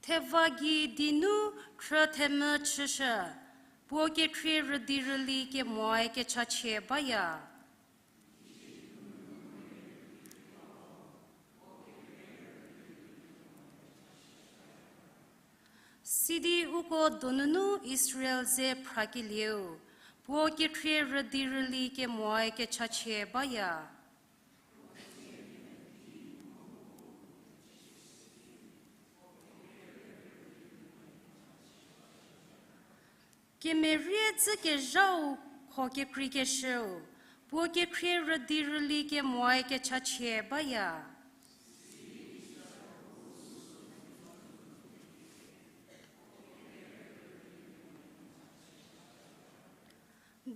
Theva gei di nu khrü themvü chüshü, puo kekhrie rüdi rüli kemoae kechachie baya. Sidi uko donunu Israel ze phrakelieu, puo kekhrie rüdi rüli kemoe kechachie baya. Kemerie dzükezhau kho kekreikeshüu, puo kekhrie rüdi rüli kemoe kechachie baya.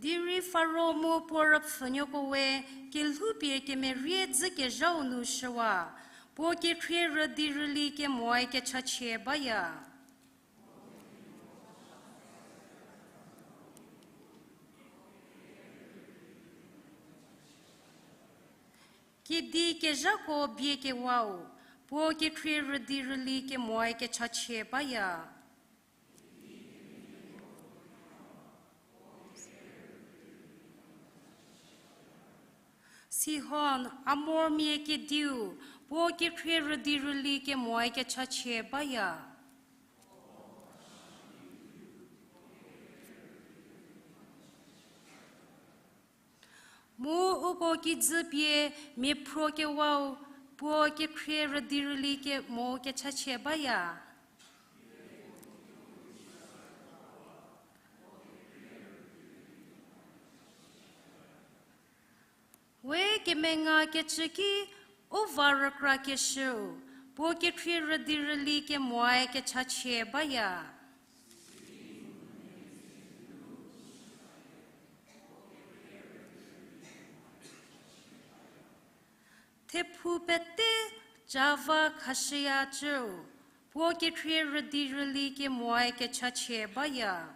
Derei Faro mu puo rüpfhünuoko we kelhoupie kemerie dzükezhau nu shüwa, puo kekhrie rüdi rüli kemoe kechachie baya. Kedi kezhako biekewau, puo kekhrie rüdi rüli kemoe kechachie baya. Sihon, Amormia kediu, puo kekhrie rüdi rüli kemoe kechachie baya. Mu uko kijü pie miaphro kewau, puo kekhrie rüdi rüli kemo kechachie baya. We kemenga kecü ki u va rükrakeshüu, puo kekhrie rüdi rüli kemoe kechachie baya. Thephu pete cava khashüya cüu, puo kekhrie rüdi rüli kemoe kechachie baya.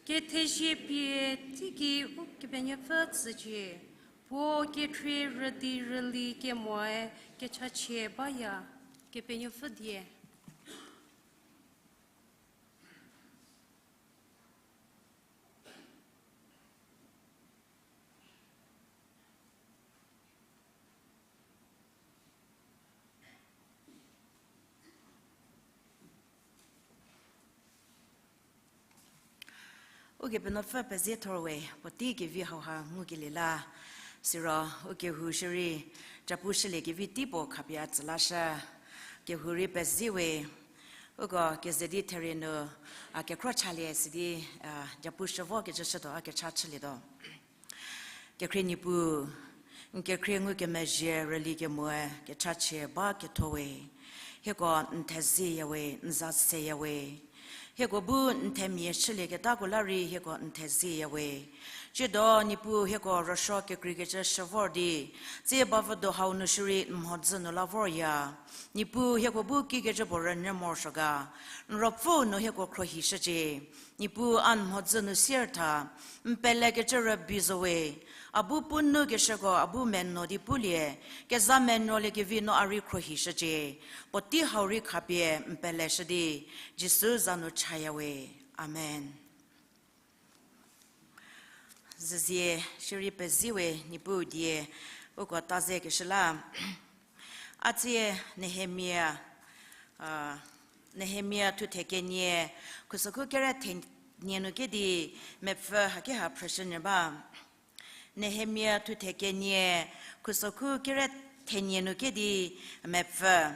Kethezie pie teiki Ukepenuopfü tsücie, puo kekhrie rüdi rüli kemoe kechachie baya. Kepenuopfü die. Ukepenuopfü pezie thor we, puotei kevi hauha ngukelie la. Siro ukehou shierei, japu shülie kevi tei puo khapie a tsü lashü. Kehou rei pezie we, uko keze di therie nu, a kekhro chalie sidi, a, japu shü vo kecü shütuo a kecha chülietuo. Kekhrie Niepuu, n kekhrie ngukemezhie rüli kemoe kechachie ba ketho we, hieko n thezieya we, n za seya we. Hieko bu n themia chülieketako la rei hieko n thezieya we. Tsiedo Niepuu hieko rüsuo kekreikecü shü vor di, tsie bavüdo hau nu shierei n mhodzü nu la vorya. Niepuu hieko bu kikecü puo rünyü morosuo ga. N ruopfü nu hieko khruohishücie. Niepuu a n mhodzü nu sier tha, n pelekecü rübei zo we, a bu pu nu keshüko a bu menuo di pulie, keza menuoliekevi no a rei khruohishücie, puotei hau rei khapie n peleshü di, Jisu za nu chaya we. Amen. Züzie shierei pezie we Niepuu die, uko ta ze keshü la. A tsie Nehemia, a, Nehemia thuthe kenie, khusokhu kere thenie nu kedi mepfü haki ha phrüshünyü ba. Nehemia thuthe kenie, khusokhu kere thenie nu kedi mepfü.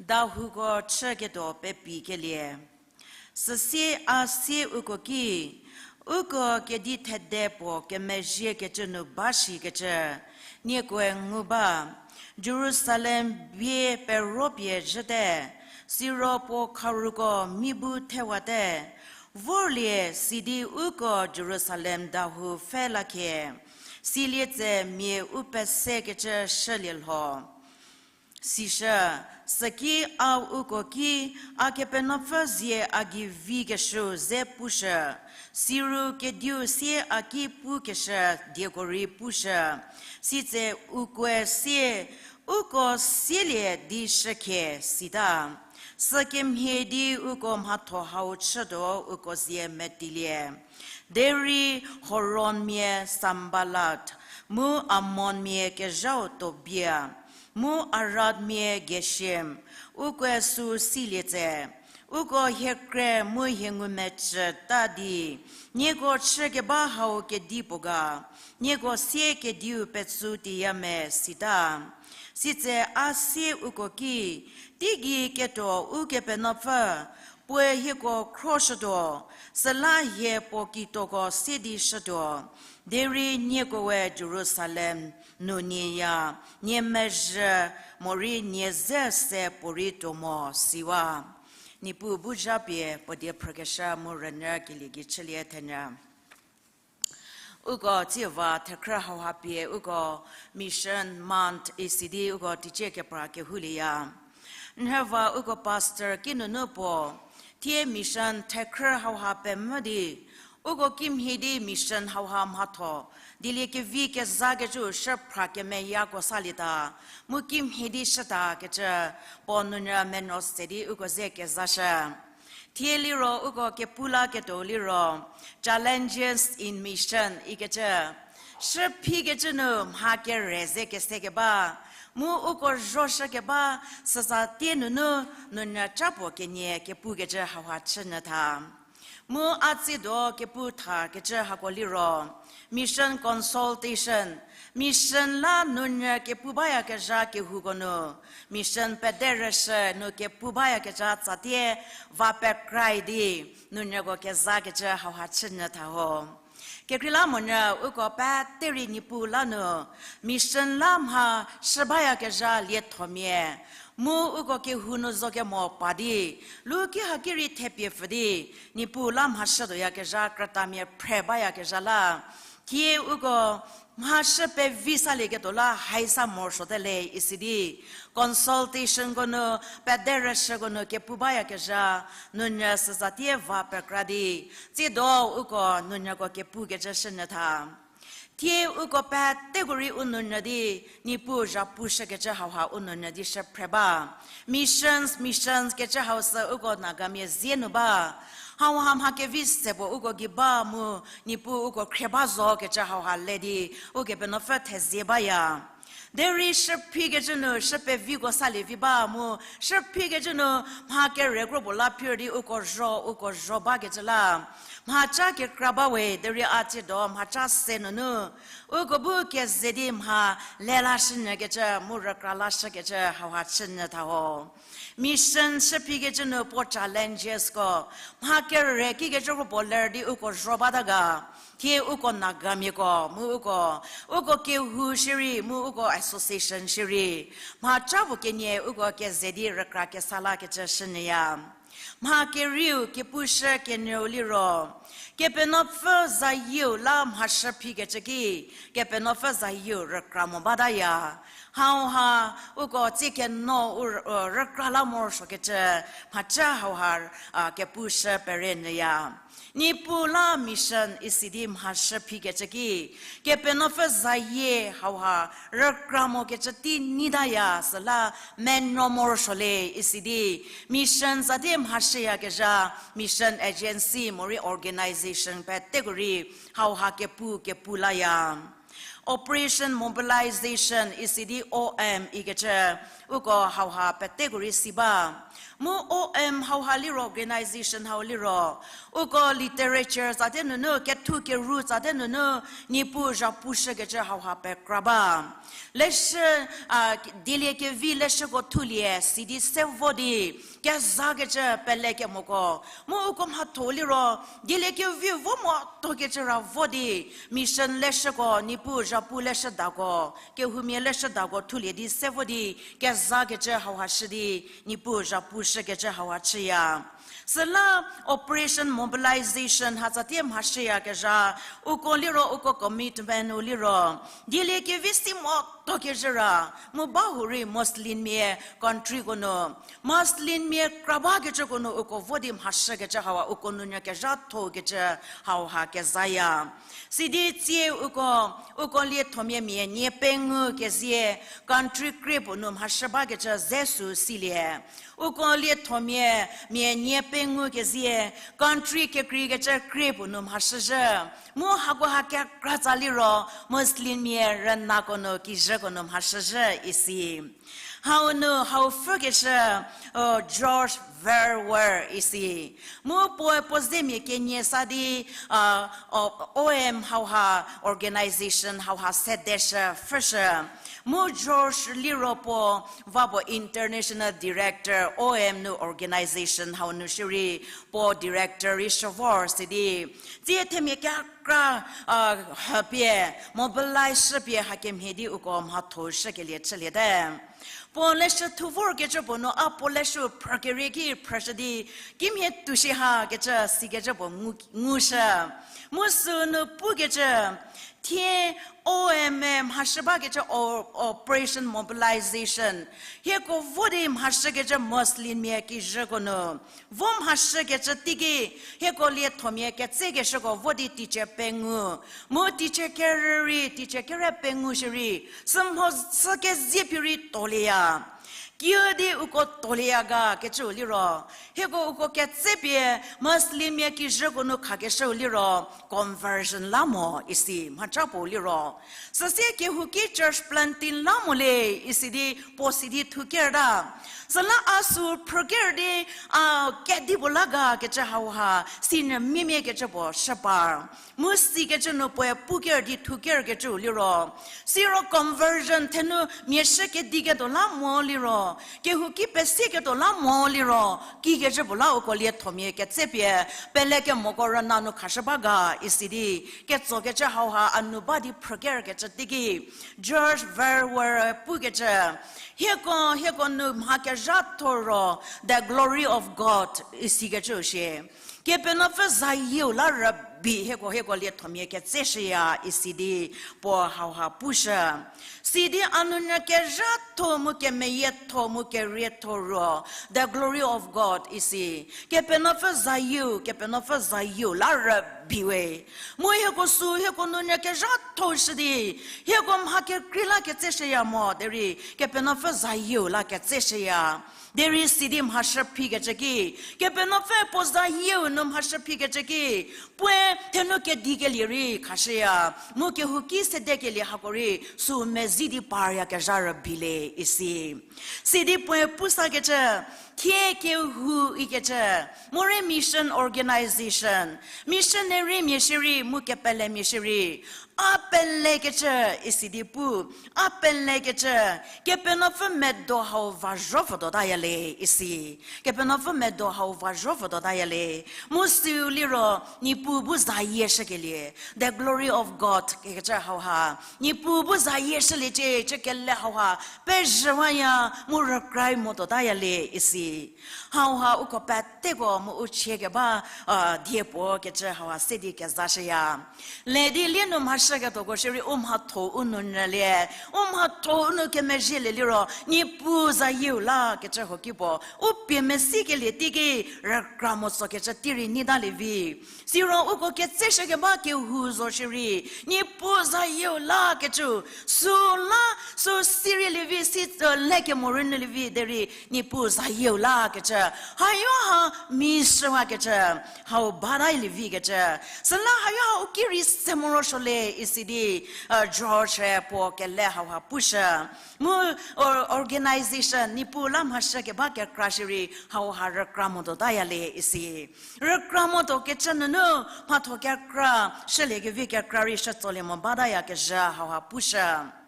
Dahouko chüketuo pepikelie. Süsie a sie uko ki, uko kedi thede puo kemezhiekecü nu ba shikecü, niekoe ngu ba, Jerusalem bie peropie zhüte, siro puo kharuko mi bu thewate, vorlie sidi uko Jerusalem dahou pfhe lakhie, silie tse mia u pesekecü shülie lho. Sishü, süki a uko ki, a Kepenuopfü zie a gei vikeshüu ze pushü, siru kediu sie a ki pukeshü dieko rei pushü, sitse ukoe sie, uko sielie di shükhie sita. Sükemhie di uko mhatho hau chütuo uko zie metilie. Derei Horonmia Sanballat, mu Ammonmia kezhau Tobia, mu Aradmia Geshem, ukoe sü silie tse, Uko hie kre mu hie ngumecü ta di, nieko chükeba hau kedipuo ga, nieko sie kediu petsu teiya me sita. Sitse a sie uko ki, teigei ketuo Ukepenuopfü, puoe hieko khroshütuo, süla hie puo kituoko sie di shütuo. Derei nieko we Jerusalem nu nieya, nie mezhü morei nie ze se puorei tuo mo siwa. Niepuu bu zha pie puo die phrükeshü mu rünyü kelie gei chülie thenyü. Uko tsieva thekhrü hauha pie uko Mission Month isi di uko teicie kepra kehoulieya. Nhüva uko pastor kinunu puo, thie mission thekhrü hauha pemvü di, uko kimhie di mission hauha mhatho, dieliekevi kezakecüu shü phra kemeyako salieta, mu kimhie di shütakecü, puo nunyü menuo se di uko ze kezashü. Thie liro uko kepu laketuo liro, Challenges in Mission ikecü. Shüphikecü nu mha kere ze kese keba, mu uko zhoshü keba, süsa tie nunu nunyü ca puo kenie kepukecü hauha chünyü tha. Mu a tsiedo kepu thakecü hako liro, mission consultation, mission la nunyü kepu bayakezha kehouko nu, mission pederüshü nu kepu bayakezha tsatie va pekrae di, nunyüko kezakecü hauha chünyü tha ho. Kekreilamonyü uko pete rei Niepuu la nu, mission la mha shü bayakezha liethomia, mu uko kehou nu zo kemo pa di, lu ki haki rei thepie pfü di, Niepuu la mha shütuoyakezha krütamia phre bayakezha la, thie uko mha shü pevi salieketuo la haisa morosuote le isi di, consultationko nu, pederüshüko nu kepu bayakezha, nunyü süsa tie va pekra di, tsiedo uko nunyüko kepukecü shünyü tha. Thie uko peteko rei u nunyü di, Niepuu zhapushükecü hauha u nunyü di shü phre ba. Missions, missions kecü hau sü uko Nagamia zie nu ba. Hauha mha kevi se puo uko gei ba mu, Niepuu uko khrie ba zokecü hauha le di, Ukepenuopfü thezie baya. Derei shüphikecü nu shü peviko salie vi ba mu, shüphikecü nu mha kere kro puo la phir di uko zho, uko zho bakecü la. Mhaca kekra ba we, derei a tsiedo mhaca se nunu, uko bu keze di mha le la shünyükecü mu rükra la shükecü hauha chünyü tha ho. Mission shüphikecü nu puo challengesko, mha kere kikecü kro puo ler di uko zho bata ga. Thie uko Nagamiako mu uko, uko kehou shierei mu uko association shierei, mhaca puo kenie uko keze di rükra kesa lakecü shünyüya. Mha kerieu kepushü kenyüu liro, Kepenuopfü zayieu la mha shüphikecü ki, Kepenuopfü zayieu rükra mo bataya. Hauha uko tsie keno u, u, rükra la morosuokecü, mhaca hauha, a, kepushü perenyüya. Niepuu la mission isi di mha shüphikecü ki, Kepenuopfü zayie hauha rükra mokecü tei nyitaya süla menuo morosuo le isi di, mission za di mha shüyakezha, mission agency morei organization peteko rei hauha kepu kepu laya. Operation Mobilization isi di O M ikecü, uko hauha peteko rei si ba. Mu O M hauha liro organization hau liro, uko literature tsate nunu, kethu keru tsate nunu, Niepuu zhapushükecü hauha pekra ba. Leshü, a, dieliekevi leshüko thulie, sidi se vo di, kezakecü pelekemoko. Mu uko mhatho liro, dieliekevi vo motokecü ra vo di, mission leshüko, Niepuu zhapu leshüdako, kehoumia leshüdako thulie di se vo di, kezakecü hauha shü di, Niepuu zhapushükecü hauha chüya. Süla Operation Mobilization hatsatie mha shüyakezha, uko liro uko commitment u liro, dieliekevi si motokecü ra, mu bahurei Muslimmia countryko nu, Muslimmia kra bakecüko nu uko vo di mha shükecü hauha uko nunyü kezhathokecü hauha kezaya. Sidi tsie uko, uko liethomia mia nie pengou kezie, country krie puo nu mha shü bakecü ze sü silie. Uko liethomia mia nie pengou kezie, country kekreikecü krie puo nu mhashüzhü. Mu hakoha kekratsa liro, Muslimmia rünako nu, kijüko nu mhashüzhü isi. Hau nu, hau pfhükeshü, George Verwer isi. Mu puoe puo zemia kenie sa di, O M hauha organization hauha sedeshü pfhüshü. Mu George liro puo, va puo international director O M nu organization hau nu shierei, puo director rei shü vor sidi. Tsie themia kekra, hapie, mobilize shüpie hakemhie di uko mhatho shükelie chüliete. Puo leshü thu vorkecü puo nu a puo leshü phrükerie ki phrüshü di, kimhie tuo shi hakecü sikecü puo ngu, ngushü. Mu sünu pukecü, thie O M mhashü bakecü o-, operation mobilization. Hieko vo di mhashükecü Muslimmia kijüko nu. Vo mhashükecü teiki, hieko liethomia ketsekeshüko vo di teicie pengou. Mu teicie kerü rei, teicie kere pengou shierei, sümho sü kezie phirei tolieya. Kiüdi uko tolieya ga kecüu liro, hieko uko ketsepie Muslimmia kijüko nu khakeshüu liro, conversion la mo isi, mhaca puo liro. Süsie kehouki church planting la mo le isi di puo si di thukerta. Süla a sü phrüker di, a kedipuo la ga kecü hauha, sinyü miemiekecü puo shüpar. Mu sikecü nu puoe puker di thukerkecüu liro. Siro conversion thenu miashü kediketuo la mo liro. Kehouki pesieketuo la mo liro. Kikecü puo la uko liethomia ketsepie. Pelekemoko rüna nu khashü ba ga isi di. Ketsokecü hauha a nu ba di phrükerkecü teiki. George Verwer pukecü. Hieko, hieko nu mha kezhatho ro, the glory of God, isikecüu shie. Kepenuopfü zayieu la rübei hieko, hieko liethomia ketseshüya isi di puo hauha pushü. Sidi a nunyü kezhatho mu kemeyietho mu kerietho ro, the glory of God isi. Kepenuopfü zayieu, Kepenuopfü zayieu la rübei we. Mu hieko sü, hieko nunyü kezhatho shü di, hieko mha kekrei la ketseshüya mo, derei Kepenuopfü zayieu la ketseshüya. Derei sidi mhashü phikecü ki, Kepenuopfü puo zayieu nu mhashü phikecü ki, puoe thenu kedikelie rei khashüya, mu kehouki sedekelie hako rei sü mezi di paryakezha rübei le isi. Sidi puoe pusakecü, thie kehou ikecü, morei mission organization, missionarymia shierei mu kepelemia shierei, a pelekecü isi di pu, a pelekecü, Kepenuopfü medo hau va zho pfhütuotaya le isi. Kepenuopfü medo hau va zho pfhütuotaya le. Mu süu liro, Niepuu bu zayie shükelie, the glory of God kecü hauha. Niepuu bu zayie shüliecie, cü kele hauha, pezhüwaya, mu rükrae motuotaya le isi. Hauha uko peteko mu u chie keba, a, die puo kecü hauha se di kezashüya. Le di lie nu mhashüketuoko shierei u mhatho u nunyülie, u mhatho u nu kemezhielie liro, Niepuu zayieu la kecü hoki puo, u pie mesikelie teiki rükra mo tsokecü tei rei nyi talie vi. Siro uko ketseshükeba kehou zo shierei, Niepuu zayieu la kecü, sü la, sü si rei lie vi, si, e, le kemo rünyülie vi, derei Niepuu zayieu la kecü, hayo ha mi shüwakecü, hau bata lie vikecü. Süla hayo ha u ki rei se morosuo le isi di, e, George-e puo kele hauha pushü. Mu, o, organization, Niepuu la mhashü keba kekra shierei hauha rükra motuotaya le isi. Rükra motuo kecü nunu, mhatho kekra, shüliekevi kekra rei shütsolie mo batayakezhü hauha pushü.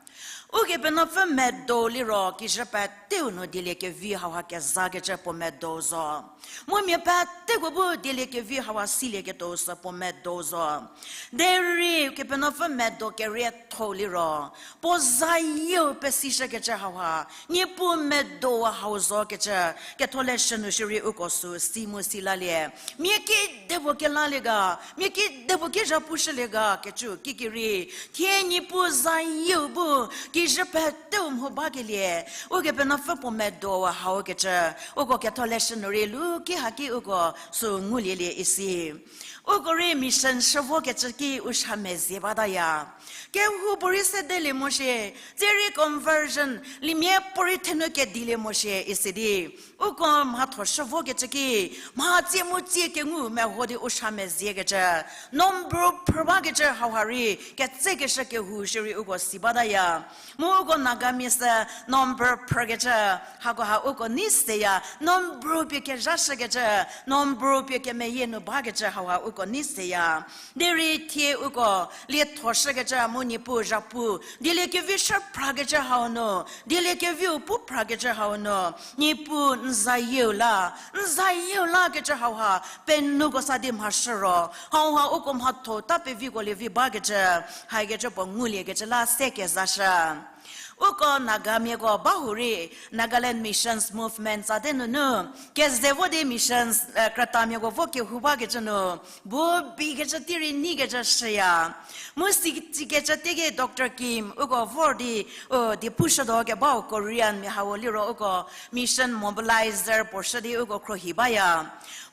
Ukepenuopfü medo liro, kijü peteu nu dieliekevi hauha kezakecü puo medo zo. Mu mia peteko bu dieliekevi hauha silieketuo sü puo medo zo. Derei Kepenuopfü medo kerietho liro, puo zayieu pesishükecü hauha, Niepuu medo hau zokecü, ketholeshü nu shierei uko sü si mu si lalie. Mia kidepuo kelalie ga, mia kidepuo ki zhapushülie ga kecü kikirei, thie Niepuu zayieu bu, kijü pete mho bakelie, Ukepenuopfü puo medo hau kecü, uko ketholeshü nu rei lu ki haki uko sü ngulielie isi. Uko rei mission shü vokecü ki u sha mezie bataya. Kehoupuorei sedelie mo shie, tsie rei conversion, limia puorei thenu kedilie mo shie isi di. Uko mhatho shü vokecü ki, mha tsie mu tsie kengu meho di u sha meziekecü, number phrü bakecü hauha rei, ketsekeshü kehou shierei uko si bataya. Mu uko Nagamia sü number phrükecü, hakoha uko nei seya, number pie kezhashükecü, number pie kemeyie nu bakecü hauha uko nei seya. Derei thie uko liethoshükecü mu Niepuu zhapu, dieliekevi shü phrakecü hau nu, dieliekeviu pu phrakecü hau nu, Niepuu n zayieu la, n zayieu lakecü hauha, penuko sa di mhashü ro, hauha uko mhatho ta peviko lievi bakecü, haikecü puo nguliekecü la se kezashü. Uko Nagamiako ba hurei, Nagaland Missions Movement tsate nunu, keze vo di missions, eh, krütamiako vo kehou bakecü nu, bu bikecü tei rei neikecü shüya. Mu sikecü teiki Doctor Kim, uko vor di, u, di pushütuo kebau Korean mia hau liro uko mission mobilizer puo shü di uko khruohi baya.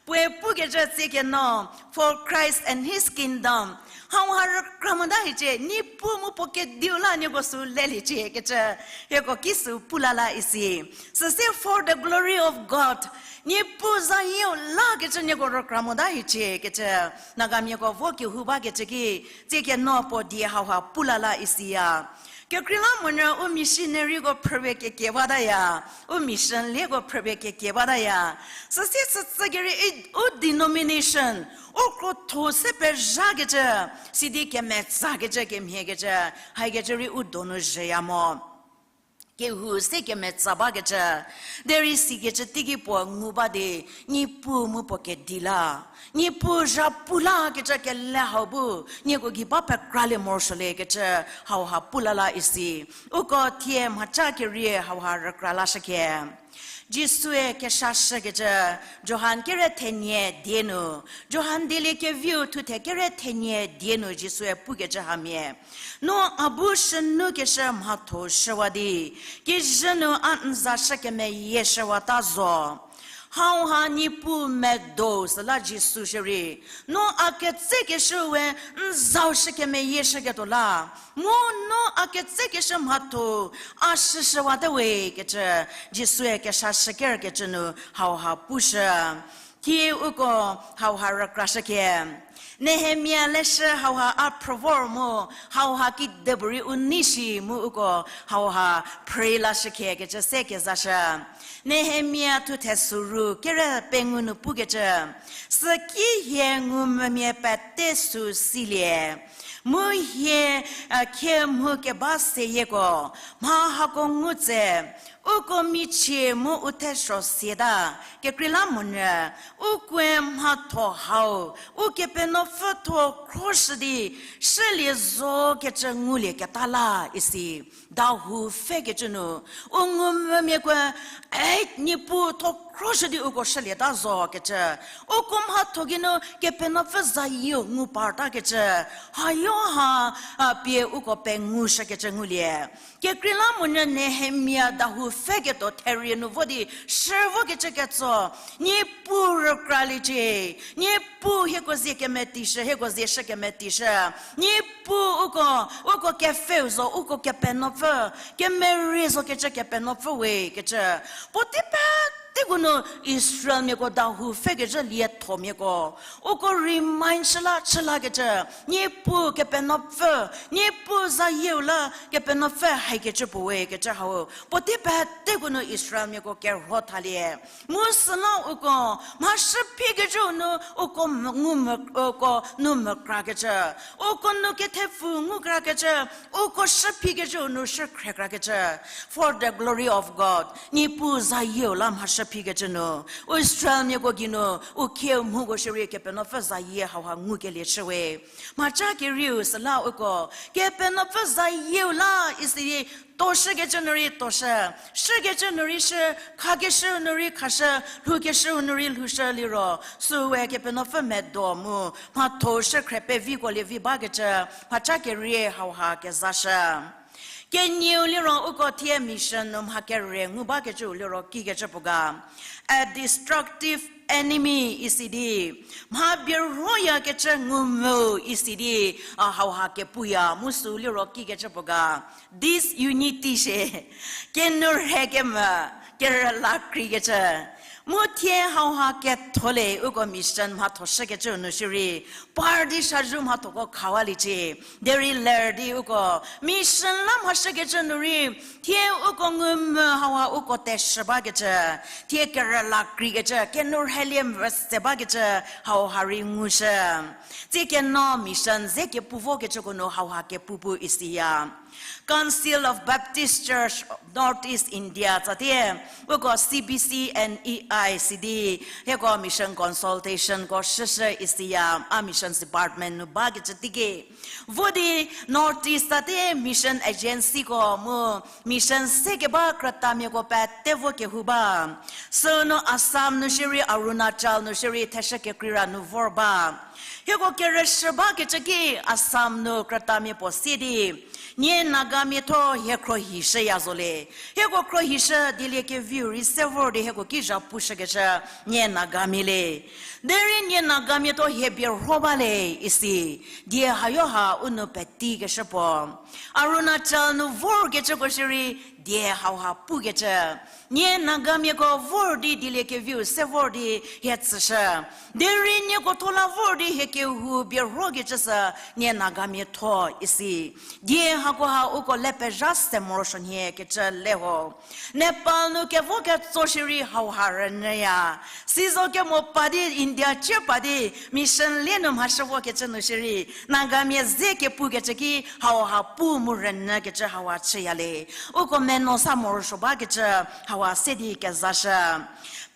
Puoe pukecü tsie keno, for Christ and his kingdom. Hauha rükra mota hiecie, Niepuu mu puo kediu la nieko sü leliecie kecü, hieko ki sü pu la la isi. Süsie for the glory of God. Niepuu zayieu lakecü nieko rükra mota hiecie kecü, Nagamiako vo kehou bakecü ki, tsie keno puo die hauha pu la la isiya. Kekreilamonyü u missionaryko phrüpie kekie bataya, u mission lieko phrüpie kekie bataya. Süsie sütsü kerei u denomination, u krotho se pezhakecü, sidi kemetsakecü, kemhiekecü, haikecü rei u donu zhüya mo. Kehou se kemetsa bakecü, derei sikecü teiki puo ngu ba di, Niepuu mu puo kedi la, Niepuu zhapu lakecü kele hau bu, nieko gei ba pekralie morosuoliekecü, hauha pu la la isi. Uko thie mhaca kerie hauha rükra lashükhie. Jisue keshashükecü, Johan kere thenie die nu, Johan dieliekeviu thuthe kere thenie die nu Jisue pukecü hamia. No a bu shünukeshü mhatho shüwa di, kijü nu a n za shü kemeyieshüwata zo. Hauha Niepuu medo süla Jisu shierei, no a ketsekeshüu we n zau shü kemeyieshüketuo la, mu no a ketsekeshü mhatho a shüshüwate we kecü, Jisue keshashükerkecü nu hauha pushü. Thie uko hauha rükrashükhie. Nehemia leshü hauha a phrü vor mu, hauha kidepuorei u nei shi mu uko hauha phrü lashükhiekecü se kezashü. Nehemia thuthe süru kere pengou nu pukecü, süki hie ngumvümia pete sü silie, mu hie, a, khie mhu keba seyieko, mha hako ngu tse, uko michie mu u thesuo siata, kekreilamonyü, ukoe mhatho hau, Ukepenuopfü thuo khroshü di, shülie zo kecü ngulieketa la isi, dahou pfhekecü nu, u ngumvümiakoe, e, Niepuu thuo khroshü di uko shülieta zo kecü, uko mhatho geinu Kepenuopfü zayieu ngu partakecü, hayo ha, a, pie uko pengushükecü ngulie. Kekreilamonyü Nehemia dahou pfheketuo therie nu vo di shü vokecü ketso, Niepuu rükraliecie, Niepuu hieko zie kemetishü, hieko zie shü kemetishü, Niepuu uko, uko kepfheu zo, uko Kepenuopfü, kemerie zokecü Kepenuopfü we kecü. Puotei peteko nu Israelmiako dahou pfhekecü liethomiako, uko remind chü la chü lakecü, Niepuu Kepenuopfü, Niepuu zayieu la Kepenuopfü haikecü puo we kecü hau. Puotei peteko nu Israelmiako kerho thalie. Mu süla uko, mha shüphikecüu nu uko m-, ngu m-, uko nu mekrakecü. Uko nu kethepfu ngukrakecü. Uko shüphikecüu nu shükhrekrakecü. For the glory of God. Niepuu zayieu la mha shüphikecü nu. U Israelmiako geinu, u khieu mhuko shierei Kepenuopfü zayie hauha ngukelie chü we. Mhaca kerieu süla uko, Kepenuopfü zayieu la isi, toshükecü nu rei toshü, shükecü nu rei shü, khakeshüu nu rei khashü, lhoukeshüu nu rei lhoushü liro, süwe Kepenuopfü medo mu, mhatho shükhre peviko lievi bakecü, mhaca kerie hauha kezashü. Kenieu liro uko thie mission nu mha kere ngu bakecüu liro kikecü puo ga, a destructive enemy isi di, mha bierhoyakecü ngumvü isi di, a hauha kepuya mu süu liro kikecü puo ga, disunity shie, kenou rhe kemvü, kerüla kreikecü. Mu thie hauha ketho le uko mission mhathoshükecüu nu shierei, par di shazhu mhathoko khawaliecie. Derei ler di uko mission la mhashükecü nu rei, thie uko ngumvü hauha uko teshü bakecü, thie kerüla kreikecü, kenou rhelie mvü se bakecü, hauha rei ngushü. Tsie keno mission ze kepu vokecüko nu hauha kepu pu isiya. Council of Baptist Church North East India tsatie, uko C B C N E I sidi, hieko mission consultationko shüshü isiya, a missions department nu bakecü teiki. Vo di North East tsatie mission agencyko mu mission se keba krütamiako pete vo kehou ba. Sünu Assam nu shierei, Arunachal nu shierei, theshü kekreira nu vor ba. Hieko kerüshü bakecü ki Assam nu krütamia puo sie di, nie Nagamiatho hie khrohishüya zo le. Hieko khrohishü, dieliekeviu rei se vor di hieko ki zha pushükecü nie Nagamia le. Derei nie Nagamiatho hie bierho ba le isi, die hayo ha u nu petikeshü puo. Arunachal nu vorkecüko shierei, die hauha pukecü. Nie Nagamiako vor di dieliekeviu se vor di hie tsüshü. Derei nieko tho la vor di hie kehou bierhokecü sü nie Nagamiatho isi. Die hakoha uko le pezha se morosuo nhie kecü le ho. Nepal nu kevo ketso shierei hauha rünyüya. Sizo kemo pa di India cie pa di mission lie nu mhashü vokecü nu shierei, Nagamia ze kepukecü ki hauha pu mu rünyükecü hauha chüya le. Uko meno sa morosuo bakecü hauha se di kezashü.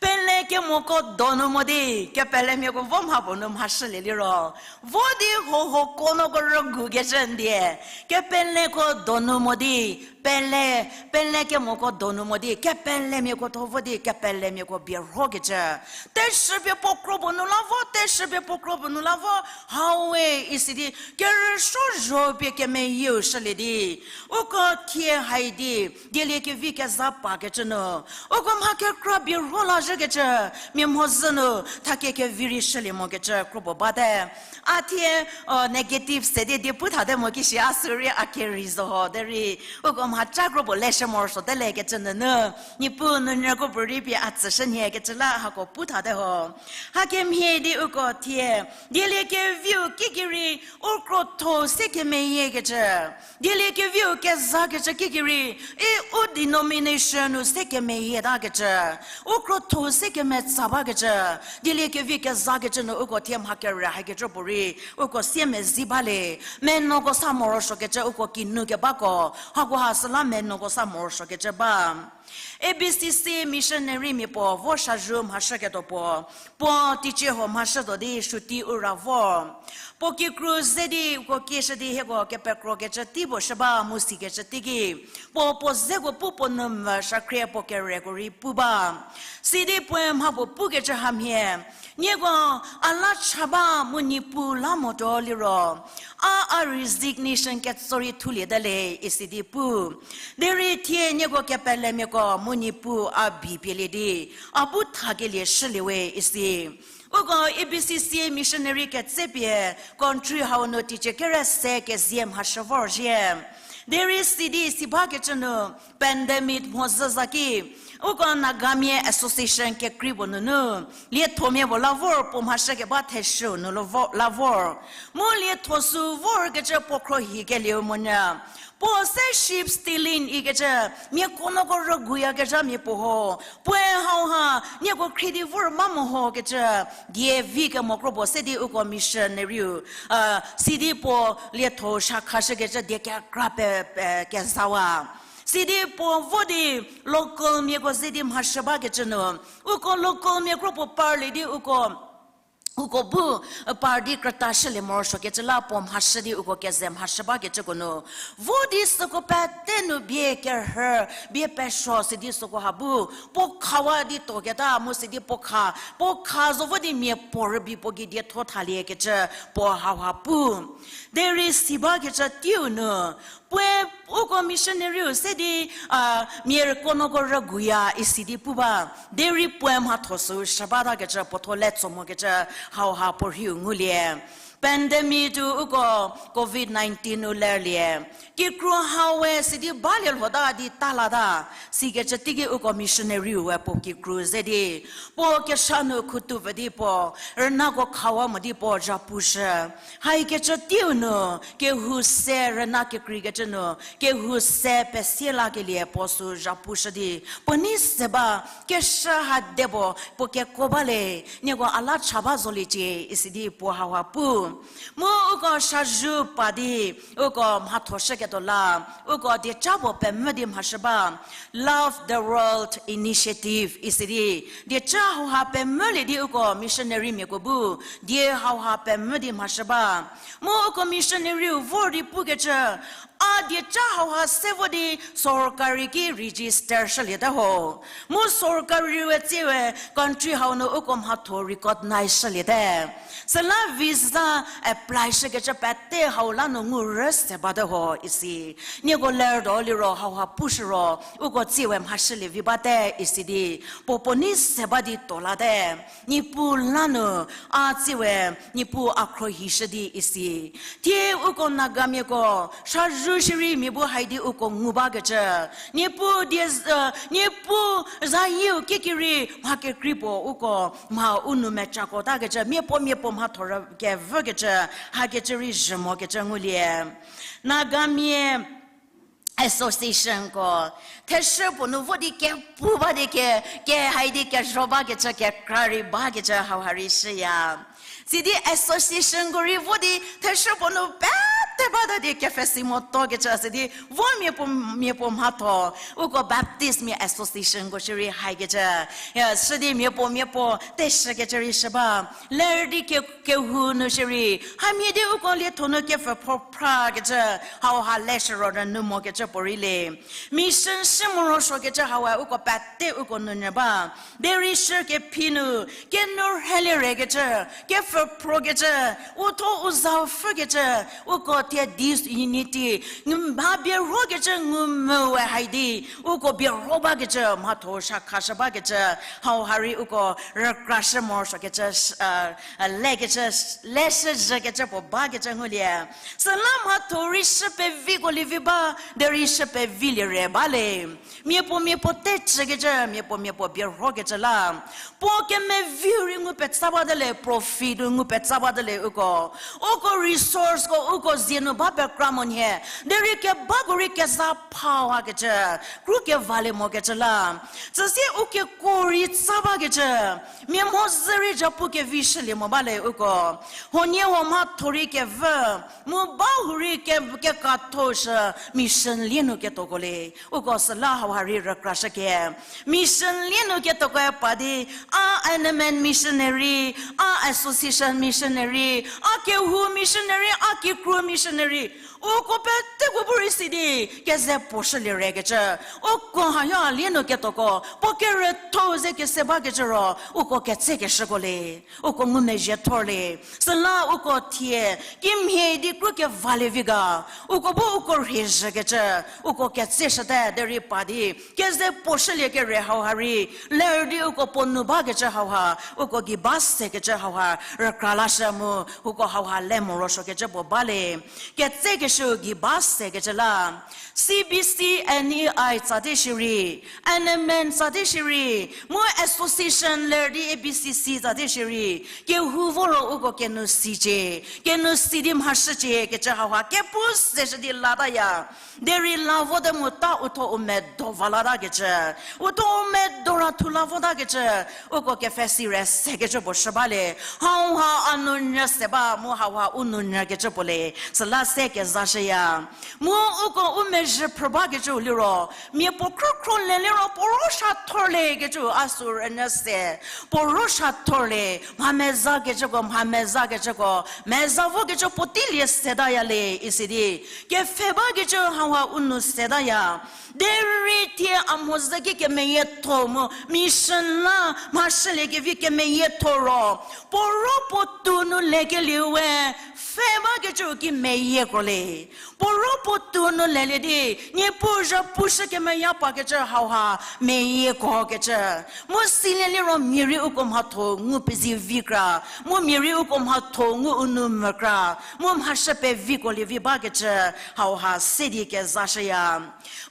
Pele kemoko donu mo di, kepelemiako vo mha puo nu mhashülie liro, vo di hoho konuoko rügukecü ndie. Kepeleko donu mo di, pele, pele kemoko donu mo di, kepelemiako tho vo di, kepelemiako bierhokecü. Teshüpie puo kro puo nu la vo, teshüpie puo kro puo nu la vo, hau we isi di, kerüsuo zho pie kemeyieu shülie di. Uko thie hai di, dieliekevi kezha pakecü nu. Uko mha kekra bierho la zhükecü, mia mhodzü nu, thakie kevi rei shülie mokecü kro puo bate. A thie, o, negative se di die pu thate mo kishi a sürei a kerei zo ho derei, uko mhaca kro puo leshü morosuo te lekecü nunu, Niepuu nunyüko puorei pie a tsüshü nhie kecü la hako pu thate ho. Hakemhie di uko thie, dieliekeviu kikirei, u krotho se kemeyiekecü. Dieliekeviu kezakecü kikirei, i u denomination nu se kemeyietakecü. U krotho se kemetsa bakecü. Dieliekevi kezakecü nu uko thie mha kere hakecü puorei, uko sie mezi ba le. Menoko sa morosuokecü uko kinu kebako. Hakoha süla menoko sa morosuokecü ba. A B C C missionary mia puo vo shazhu mhashüketuo puo. Puo teicie huo mhashütuo di shuti u ra vor. Puo kikru ze di uko kieshü di hieko kepekrokecü tei puo shü ba mu sikecü teiki. Puo puo zeko pu puo nu mvü shakhrie puo kereko rei pu ba. Sidi puoe mha puo pukecü hamhie. Nieko a la cha ba mu Niepuu la motuo liro. A a resignation ketso rei thulie te le isi di pu. Derei thie nieko kepelemiako mu Niepuu a bipielie di. A bu thakelie shülie we isi. Uko A B C C missionary ketsepie country hau nu teicie kere se kezie mhashü vorzhie. Derei sidi si bakecü nu pandemic mhodzü zaki. Uko Nagamia Association kekrei puo nunu. Liethomia puo la vor puo mhashükeba theshü nu la vor. Mu lietho sü vorkecü puo khrohikelieu monyü. Puo se sheep stealing ikecü, mia konuoko rüguyakezha mia puo ho. Puoe hauha, nieko khrie di vor ma mo ho kecü, die vi kemo kro puo se di uko missionary-u, sidi puo lietho shakhashükecü die kekra pe, pe, kezawa. Sidi puo vo di local miako ze di mhashü bakecü nu, uko local mia kro puo parlie di uko uko bu, par di krüta shülie morosuokecü la puo mhashü di uko keze mhashü bakecüko nu, vo di süko pete nu bie kerhü, bie pesuo sidi süko ha bu puo khawa di tuoketa mu sidi puo kha, puo kha zo vo di miapuo rübei puo gei dietho thaliekecü puo hauha pu. Derei si bakecü teiu nu, puoe uko missionaryu se di, a, mia rükonuoko rüguya isi di pu ba, derei puoe mhatho süu shü batakecü puo tho le tso mokecü hauha puo rhiu ngulie. Pandemic tuo uko covid nineteen nu lerlie. Kikru hau we sidi balie lhota di ta lata, sikecü teiki uko missionaryu we puo kikru ze di, puo kesha nu khutu pfü di puo, rünako khawa mo di puo zhapushü. Haikecü teiu nu, kehou se rüna kekreikecü nu, kehou se pesie lakelie puo süu zhapushü di, puo nei se ba, keshü ha de puo, puo kekuo ba le, nieko a la cha ba zoliecie, isi di puo hauha pu. Mu uko shazhu pa di, uko mhatho shüketuo la, uko dieca puo pemvü di mhashü ba, Love the World Initiative isi di, dieca hauha pemvülie di uko missionary miako bu, die hauha pemvü di mhashü ba. Mu uko missionary-u vor di pukecü, a dieca hauha se vo di sorkari ki register shüliete ho. Mu sorkari we tsiewe country hau nu uko mhatho recognize shüliete. Süla visa apply shükecü pete hau la nu ngu rü se bate ho isi. Nieko lertuo liro hauha pushü ro, uko tsiewe mhashülie vi bate isi di, puo puo nei se ba di tuo late. Niepuu la nu, a tsiewe, Niepuu a khruohishü di isi. Thie uko Nagamiako, shazhu shierei mia bu hai di uko ngu bakecü. Niepuu die, Niepuu zayieu kikirei mha kekrei puo uko mha u nou mecako takecü, miapuo miapuo mhatho rü kevükecü, hakecü rei zhü mokecü ngulie. Nagamia associationko, theshü puo nu vo di kepu ba di ke, ke hai di kezho bakecü, kekra rei bakecü hauha rei shüya. Sidi associationko rei vo di theshü puo nu pete bata di kepfhesi motokecü, sidi vo miapuo, miapuo mhatho, uko Baptistmia associationko shierei haikecü, ya, sidi miapuo, miapuo teshükecü rei shü ba. Ler di ke, kehou nu shierei, hamhie di uko lietho nu kepfhü pho phrakecü, hauha leshü ro rünu mokecü puorei le. Mission shü morosuokecü haue uko pete uko nounyü ba. Derei shü kephi nu, kenourheilie rekecü, kepfhü phrokecü, u tho u za pfhükecü, uko thie disunity, mha bierhokecü ngumvü we hai di, uko bierho bakecü, mhatho shakhashü bakecü, hauha rei uko rükrashü morosuokecü, lekecü, leshü zhükecü puo bakecü ngulie. Süla mhatho rei shü peviko lievi ba, derei shü pevilie re ba le. Miapuo miapuo tecükecü, miapuo miapuo bierhokecü la. Puo kemeviu rei ngu petsa bate le, profit ngu petsa bate le uko. Uko resourceko uko zie nu ba pekra mo nhie. Derei kebako rei keza phawakecü, kru kevalie mokecü la. Süsie u kekuo rei tsa bakecü, mia mhodzü rei zhapu kevi shülie mo ba le uko. Huonie huo mhatho rei kevü, mu ba hurei ke, kekathoshü mission lie nu ketuoko le. Uko süla hauha rei rükrashü ke. Mission lie nu ketuokoe pa di, a N M N missionary, a association missionary, a kehou missionary, a kikru missionary. Uko peteko bu rei si di, keze puo shülie rekecü. Uko haya lie nu ketuoko, puo kerütho ze kese bakecü ro, uko ketsekeshüko le. Uko ngumezhie thor le. Süla uko thie, kimhie di kru kevalie vi ga. Uko bu uko rhie zhükecü, uko ketseshüte derei pa di. Keze puo shülie kere hauha rei, ler di uko puo nu bakecü hauha, uko gei ba sekecü hauha, rükra lashü mu, uko hauha le morosuokecü puo ba le. Ketsekeshü gei ba sekecü la. C B C N E I tsate shierei, N M N tsate shierei, mu association ler di A B C C tsate shierei, kehou vo ro uko kenu sicie, kenu si di mhashücie kecü hauha kepu seshü di lataya. Derei la vote mu ta u tho u medo va latakecü. U tho u medo ra thu la votakecü. Uko kepfhesi re sekecü puo shü ba le. Hauha a nounyü se ba mu hauha u nounyükecü puo le. süla se kezashüya. Mu uko u mezhü phrü bakecüu liro, mia puo khrükhro le liro puo ro shathorlie kecüu a sü rünyü se. Puo ro shathorlie, mha mezakecüko, mha mezakecüko, meza vokecü puoteilie setaya le isi di. Kepfhe bakecü hauha u nu setaya. Derei thie a mhodzü ki kemeyietho mu mission la mhashüliekevi kemeyietho ro, puo ro puotou nu lekelieu we pfhe bakecüu ki meyieko le. Puo ro puotou nu lelie di, Niepuu zhapushü kemeya pakecü hauha meyieko kecü. Mu silie liro mia rei uko mhatho ngu pezie vi kra, mu mia rei uko mhatho ngu u nu mvü kra, mu mhashü peviko lievi bakecü hauha se di kezashüya.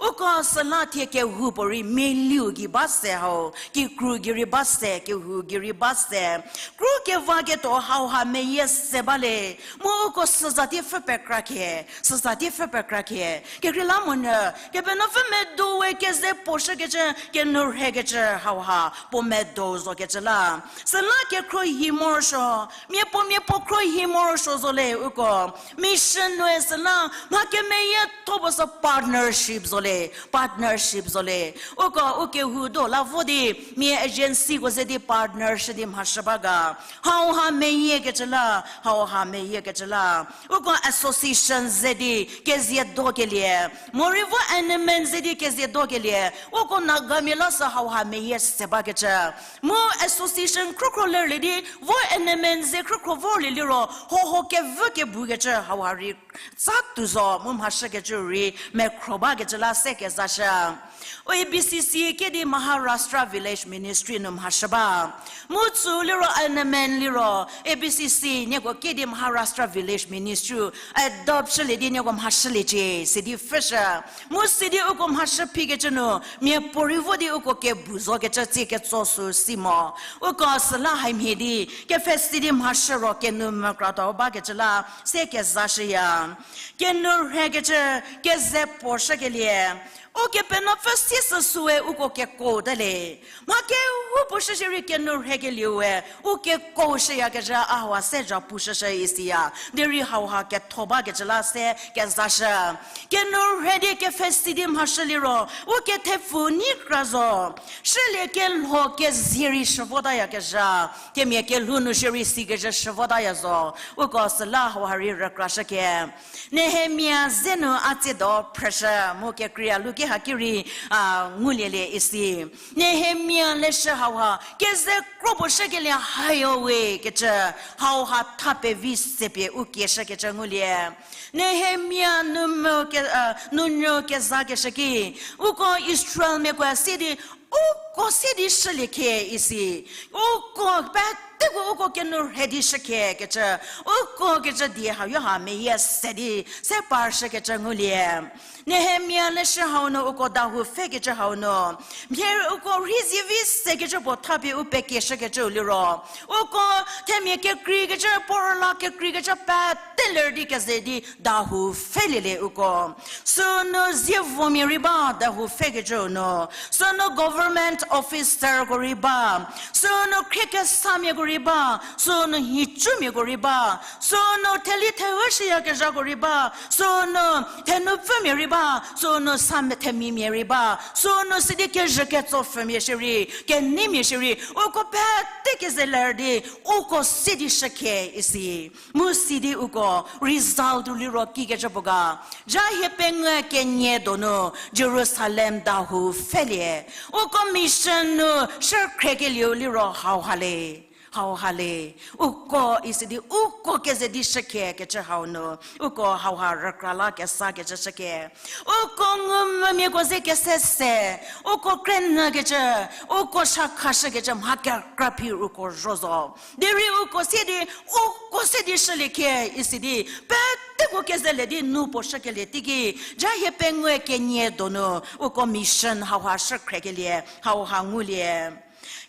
Uko süla thie kehoupuorei meliu gei ba se hau, kikru gei rei ba se, kehou gei rei ba se. Kru kevaketuo hauha meyie se ba le, mu uko süza di pfhü pekra khie, süza di pfhü pekra khie. Kekreilamonyü, Kepenuopfü medo we keze puo shükecü, kenou rhekecü hauha puo medo zokecü la. Süla kekhruohi morosuo, mia puo mia puo khruohi morosuo zo le uko. Mission nue süla mha kemeyietho puo sü partnership zo le, partnership zo le. Uko u kehou do la vo di, mia agencyko ze di partnership di mhashü ba ga. Hauha meyiekecü la, hauha meyiekecü la. Uko association ze di kezie dokelie, morei vo enemen ze di kezie dokelie, uko Nagamia la sü hauha meyie se bakecü. Mu association khrükhro lerlie di, vo enemen ze khrükhro vorlie liro, hoho kevü kebukecü hauha rei tsa tuo zo, mu mhashükecü rei mekhro bakecü la se kezashü. U A B C C kedi Maharashtra Village Ministry nu mhashü ba. Mu tsü liro enemen liro, A B C C nieko kedi Maharashtra Village Ministry adopt shülie di nieko mhashüliecie, sidi pfhüshü. Mu sidi uko mhashü phikecü nu, mia puorei vo di uko kebu zokecü tsie ketso sü si mo. Uko süla haimhie di, kepfhe si di mhashü ro kenou mvü kratuo bakecü la, se kezashüya. Kenou rhekecü, keze puo shükelie. Ukepenuopfü siesü süe uko kekuo te le. Mha kehoupuo shü shierei kenou rhekelieu we, u kekuo shüyakezha a hauha se zha pushüshü isiya. Derei hauha ketho bakecü la se kezashü. Kenou rhe di kepfhe si di mhashü liro, u kethepfu nei kra zo. Shülie kelho kezie rei shüvotayakezha. Themia kelhou nu shierei sikecü shüvotaya zo. Uko süla hauha rei rükrashüke. Nehemia ze nu a tsiedo phrüshü mu kekreiya luki haki rei, a, ngulielie isi. Nehemia leshü hauha, keze kro puo shükelie hayo we kecü, hauha tha pevi sepie u kieshükecü ngulie. Nehemia nu, a, nunyü kezakeshü ki, uko Israelmiakoe se di, uko se di shülie khie isi. Uko peteko uko kenou rhe di shükhie kecü, uko kecü die hau yo ha meyie se di, se parshükecü ngulie. Nehemia leshü hau nu uko dahou pfhekecü hau nu, mhie uko rhei zivi sekecü puo thapie u pekieshükecüu liro, uko themia kekreikecü, puo rüla kekreikecü pete ler di keze di dahou pfheliele uko. Sünu zievomia rei ba dahou pfhekecüu nu. Sünu government officerko rei ba. Sünu khriekesamia ko rei ba. Sünu nhicumiako rei ba. Sünu theli theu shüyakezhako rei ba. Sünu thenupfümia rei ba. Sünu sa themimia rei ba. Sünu sidi kezhü ketsopfümia shierei, keneimia shierei, uko pete keze ler di, uko se di shükhie isi. Mu sidi uko result-u liro kikecü puo ga. Zha hie pengou kenie donu Jerusalem dahou pfhelie. Uko mission nu shükhriekelieu liro hauha le. Hauha le. Uko isi di uko keze di shükhie kecü hau nu. Uko hauha rükra la kesakecü shükhie. Uko ngumvümiako ze kese se. Uko krünyükecü. Uko shakhashükecü mha kekra phi uko zho zo. Derei uko se di, uko se di shülie khie isi di, peteko keze le di nu puo shükelie teiki, zha hie pengou kenie donu, uko mission hauha shükhriekelie, hauha ngulie.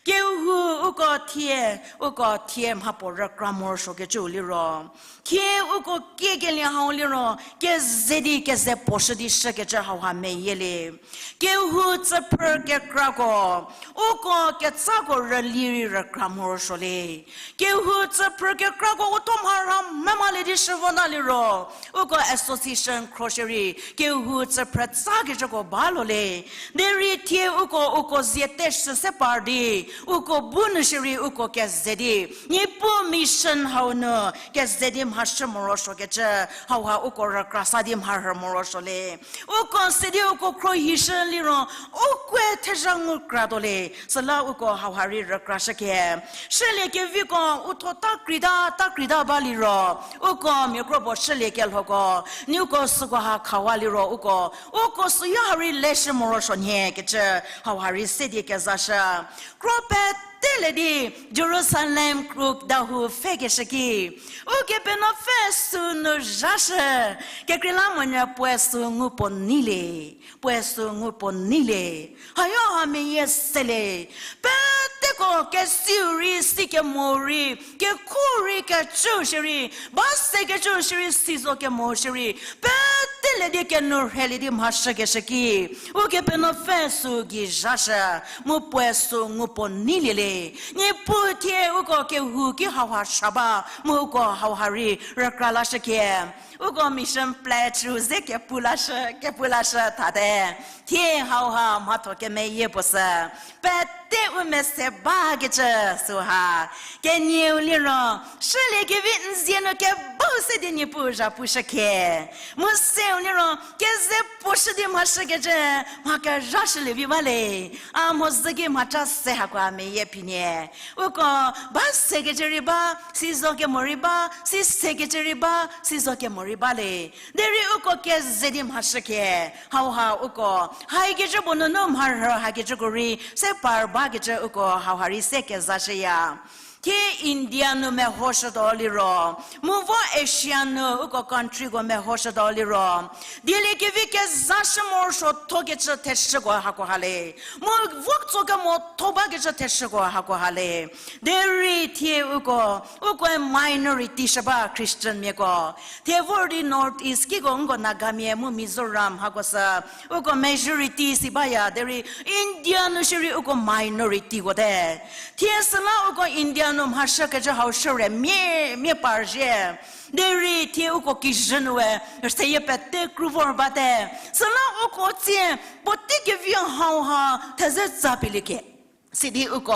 Kehou uko thie, uko thie mhapuo rükra morosuokecüu liro. Thie uko kiekelie hau liro, keze di keze puo shü di shükecü hauha meyie le. Kehou tsüphrü kekrako, uko ketsako rüli rei rükra morosuo le. Kehou tsüphrü kekrako uthuo mharha memalie di shü vota liro, uko association khro shierei kehou tsüphrü tsakecüko ba lo le. Derei thie uko, uko zie te shü se par di, uko bu nu shierei uko keze di, Niepuu mission hau nu keze di mhashü morosuokecü, hauha uko rükra sa di mharhü morosuo le. Uko sidi uko khrohishü liro, ukoe thezha ngu kratuo le. Süla uko hauha rei rükrashüke. Shülie keviko uthuo ta krita, ta krita ba liro, uko mia kro puo shülie kelhoko, nieko süko ha khawa liro uko, uko süyo ha rei leshü morosuo nhie kecü, hauha rei se di kezashü. Kro pete le di Jerusalem kruk dahou pfhekeshü ki, Ukepenuopfü süu nu zhashü, kekreilamonyü puoe süu ngu puo neilie, puoe süu ngu puo neilie. Hayo ha meyie sele, peteko kesiu rei, sikemo rei, kekhu rei, kecüu shierei, ba sekecüu shierei, sizo kemo shierei, pete le di kenu rhelie di mhashükeshü ki, Ukepenuopfü süu gei zhashü, mu puoe süu ngu puo neilie le. Niepuu thie uko kehou ki hauha sha ba, mu uko hauha rei rükra lashüke. Uko mission pledge ru ze kepu lashü, kepu lashü thate. Thie hauha mhatho kemeyie puo sü, pete u mese bakecü süha. Kenieu liro, shülie kevi n zie nu kebau se di Niepuu zhapushüke. Mu seu liro, keze puo shü di mhashükecü, mha kezhashülie vi ba le. A mhodzü ki mhaca se hakoa meyie phine. Uko ba sekecü rei ba, sizo kemo rei ba, si sekecü rei ba, sizo kemo rei ba le. Derei uko keze di mhashüke. Hauha uko haikecü puo nunu mharhü hakecüko rei se par bakecü uko hauha rei se kezashüya. Thie India nu mehoshütuo liro, mu vo Asia nu uko countryko mehoshütuo liro, dieliekevi kezashü morosuothokecü theshüko hakoha le. Mu vo tsokemotho bakecü theshüko hakoha le. Derei thie uko, ukoe minority shü ba Christianmiako. Thie vor di North East kiko nko Nagamia mu Mizoram hako sü, uko majority si baya, derei India nu shierei uko minorityko te. Thie süla uko India nu mhashükecü hau shüre mia, mia parzhie. Derei thie uko kijü nue, seyie pete kru vor bate. Süla uko tsie, puotei kevi hauha theze tsa pielieke. Sidi uko,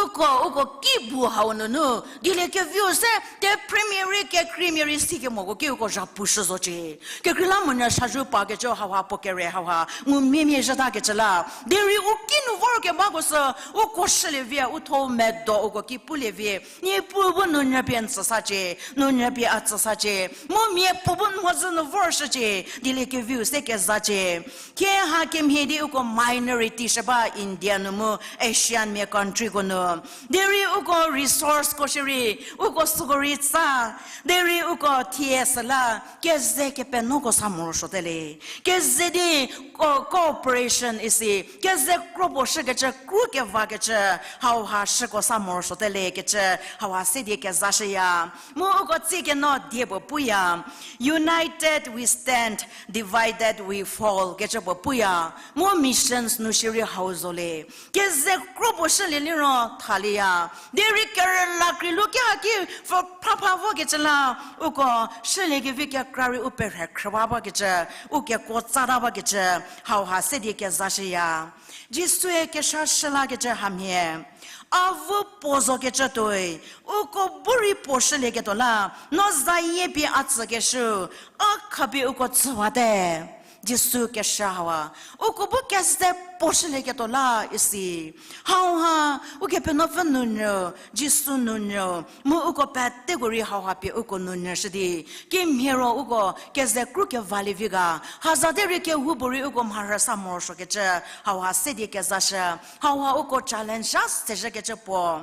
uko, uko ki bu hau nunu, dieliekeviu se, kephrümia rei, kekreimia rei, sikemoko ki uko zhapushü zocie. Kekreilamonyü shazhu pakecü hauha puo kere hauha, ngumiemia zhütakecü la. Derei u kinu vorkebako sü, uko shülie vi, u thuo medo uko ki pulie vi, Niepuu bu nunyü pie n tsü sacie, nunyü pie a tsü sacie, mu mia puo bu n mhodzü nu vorshücie, dieliekeviu se kezacie. Thie hakemhie di uko minority shü ba India nu mu Asian mia countryko nu. Derei uko resourceko shierei, uko süko rei tsa. Derei uko thie süla, keze kepenuoko sa morosuote le. Keze di co-, cooperation isi, keze kro puo shükecü, kru kevakecü, hauha shüko sa morosuote le kecü, hauha se di kezashüya. Mu uko tsie keno die puo puya, United we stand, divided we fall kecü puo puya. Mu missions nu shierei hau zo le. Keze kro puo shülie liro thalieya. Derei kerüla kreiluo ki haki pfü phapha vokecü la, uko shülie kevi kekra rei u perhe khrüwa bakecü, u kekuo tsata bakecü, hauha se di kezashüya. Jisue kesha shü lakecü hamhie, a vu puo zokecü tuoi, uko bu rei puo shülieketuo la, no zayie pie a tsükeshü, a khapie uko tsüwate. Jisu keshü hawa, uko bu keze puo shülieketuo la isi. Hauha, Ukepenuopfü nunyü, Jisu nunyü, mu uko peteko rei hauha pie uko nunyü shü di, kimhie ro uko keze kru kevalie vi ga, haza derei kehoupuorei uko mharhü sa morosuokecü, hauha se di kezashü, hauha uko challenge zha sezhükecü puo.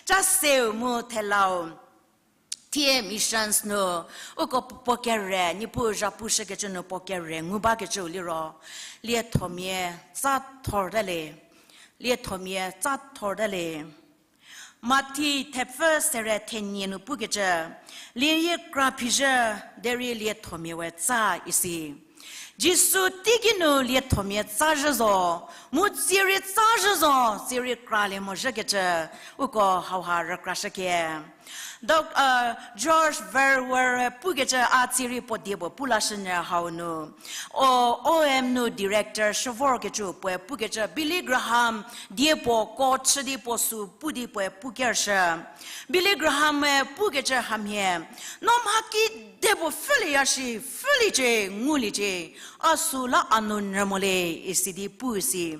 Cha seu mu thelau. Thie missions nu, uko puo kere, Niepuu zhapushükecü nu puo kere ngu bakecüu liro, liethomia tsa thorte le, liethomia tsa thorte le. Mathi thepfü sere thenie nu pukecü, lieyie kra phizhü, derei liethomia we tsa isi. Jisu teiki nu liethomia tsa zhü zo, mu tsie rei tsa zhü zo, tsie rei kralie mozhükecü, uko hauha rükrashükie. Doc-, George Verwer pukecü a tsie rei puo die puo pu lashünyü hau nu. O, O M nu director shü vorkecü puoe pukecü Billy Graham die puo ko chü di puo sü pu di puoe pukershü. Billy Graham-e pukecü hamhie, no mha kedipuo pfhülieya shi, pfhüliecie, nguliecie, a süla a nou nyü mo le, isi di pu si.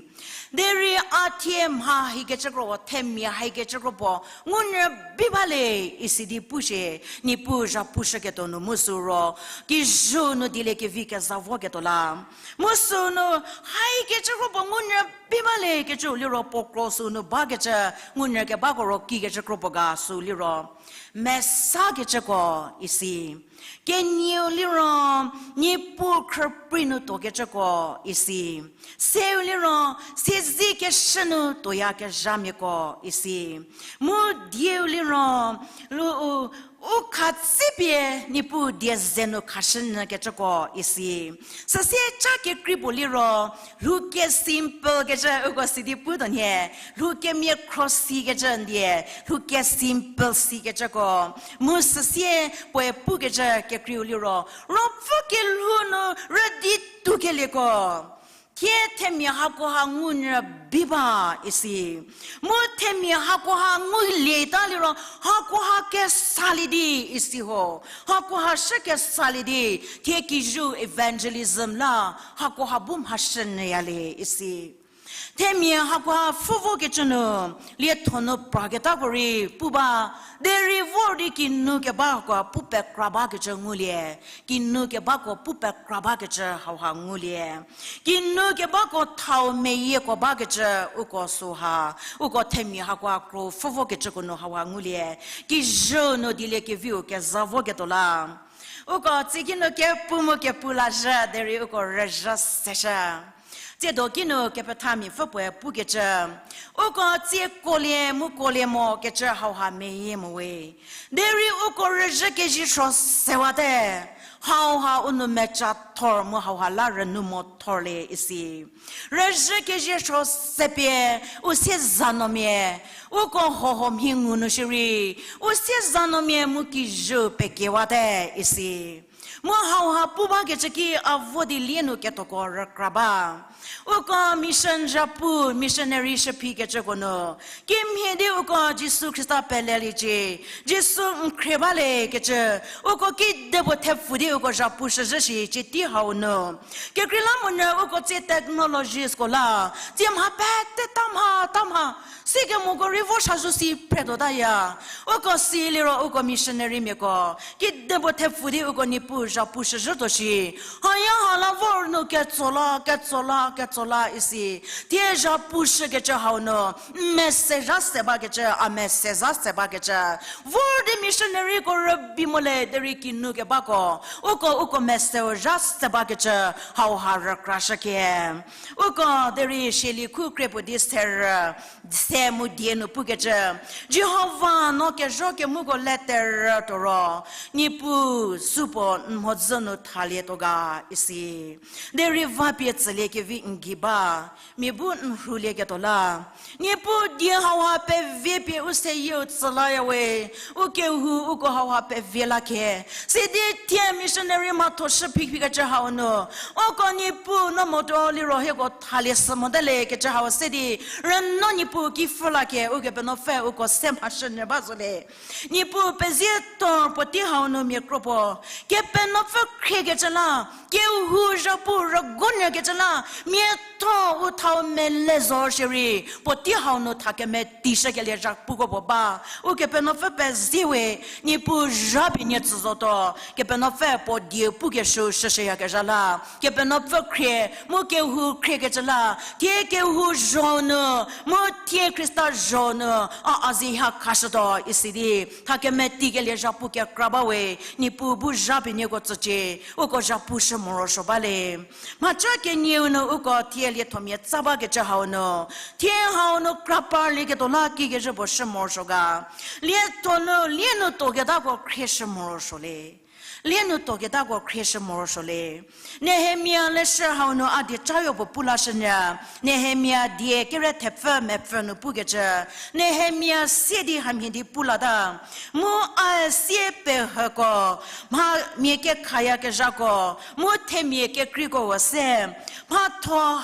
Derei a thie mha haikecü kro, themia haikecü kro puo, ngunyü bi ba le, isi di pu shie, Niepuu zhapushüketuo nu mu sü ro, kijüu nu dieliekevi keza voketuo la. Mu sü nu haikecü kro puo ngunyü bi ba le kecü liro puo kro sü nu bakecü, ngunyü kebako ro kikecü kro puo ga sü liro. Mesakecüko isi. Kenieu liro, Niepuu khrüprei nu tuokecüko isi. Seu liro, siezei keshü nu tuoyakezhamiako isi. Mu dieu liro, lu u, u khatsipie Niepuu die ze nu khashünyükecüko isi. Süsie cha kekrei puo liro, lhou kesimple kecü uko sidi pu tuonhie, lhou kemia khro sikecü ndie, lhou kesimple sikecüko. Mu süsie puoe pukecü kekreiu liro, ruopfü kelhou nu rüdi tukelieko. Thie themia hakoha ngunyü bi ba isi. Mu themia hakoha ngulieta liro, hakoha kesalie di isi ho. Hakoha shü kesalie di, thie kijüu evangelism la, hakoha bu mhashünyüya le isi. Themia hakoha pfhü vokecü nu, lietho nu praketako rei pu ba, derei vor di kinu kebako pu pekra bakecü ngulie, kinu kebako pu pekra bakecü hauha ngulie. Kinu kebako thau meyieko bakecü uko süha, uko themia hakoha kro pfhü vokecüko nu hauha ngulie. Kijüu nu dieliekeviu keza voketuo la. Uko tsiekinu kepu mu kepu lazhü derei uko rüzhü seshü. Tsiedo kinu kepethamia pfü puoe pukecü, uko tsie kuolie mu kuolie mokecü hauha meyie mo we. Derei uko rüzhü kezie suo sewate, hauha u nou mecha thor mu hauha la rünou mo thorlie isi. Rüzhü kezie suo sepie, u siezanuomia, uko hoho mhi ngu nu shierei, u siezanuomia mu kijüu pekiewate isi. Mu hauha pu bakecü ki a vo di lie nu ketoko rükra ba. Uko mission zhapu, missionary shüphikecüko nu, kimhie di uko Jisu Khrista peleliecie, Jisu n khrie bale kecü, uko kidepuo thepfu di uko zhapu shüzhü shi cie tei hau nu. Kekreilamonyü uko tsie technologiesko la, tsie mha pete ta mha, ta mha, sikemoko rei vo shazhü si phretuotaya. Uko si liro uko missionarymiako kidepuo thepfu di uko Niepuu zhapu shüzhütuo shi. Haya ha la vor nu ketso la, ketso la, ketso la isi. Thie zhapu shükecü hau nu, n mese zha se bakecü, a mese zha se bakecü. Vor di missionaryko rübei mo le derei kinu kebako, uko, uko meseu zha se bakecü, hauha rükrashükie. Uko derei Shielie khu kre puo di serü, se mu die nu pukecü, Jihova no kezho kemuko le terü tuoro, Niepuu supuo n mhodzü nu thalietuo ga isi. Derei vapie tsüliekevi n gei ba, mia bu n rhulieketuo la. Niepuu die hauha pevie pie u seyieu tsü laya we, u kehou uko hauha pevie la khe. Sidi thie missionary mhatho shüphipikecü hau nu, uko Niepuu no motuo liro hieko thalie sü mote le kecü hau se di, rüno Niepuu ki pfhü la khe, Ukepenuopfü uko se mhashünyü ba zo le. Niepuu pezie tuo puotei hau nu mia kro puo, Kepenuopfü khriekecü la, kehou zhapu rügonyükecü la, miatho u thau mele zo shierei, puotei hau nu tha kemeti shükelie zhapuko puo ba. Ukepenuopfü pezie we, Niepuu zha pie nie tsü zotuo, Kepenuopfü puo dieu pukeshü shüshüyakezha la, Kepenuopfü khrie, mu kehou khriekecü la, thie kehou zho nu, mu thie Khrista zho nu, a a zie ha khashütuo isi di, tha kemetikelie zhapu kekra ba we, Niepuu bu zha pie nieko tsücie, uko zhapu shü morosuo ba le. Mhaca kenieu nu uko thie liethomia tsa bakecü hau nu, thie hau nu kra parlieketuo la kikezhü puo shü morosuo ga. Lietho nu lie nu tuoketako khrieshü morosuo le. lie nu tuoketako khrieshü morosuo le. Nehemia leshü hau nu a dieca yopuo pu lashünyü. Nehemia die kere thepfü mepfü nu pukecü, Nehemia sie di hamhie di pu lata. Mu a sie pehüko, mha mia kekhayakezhako, mu themia kekreiko se, mhatho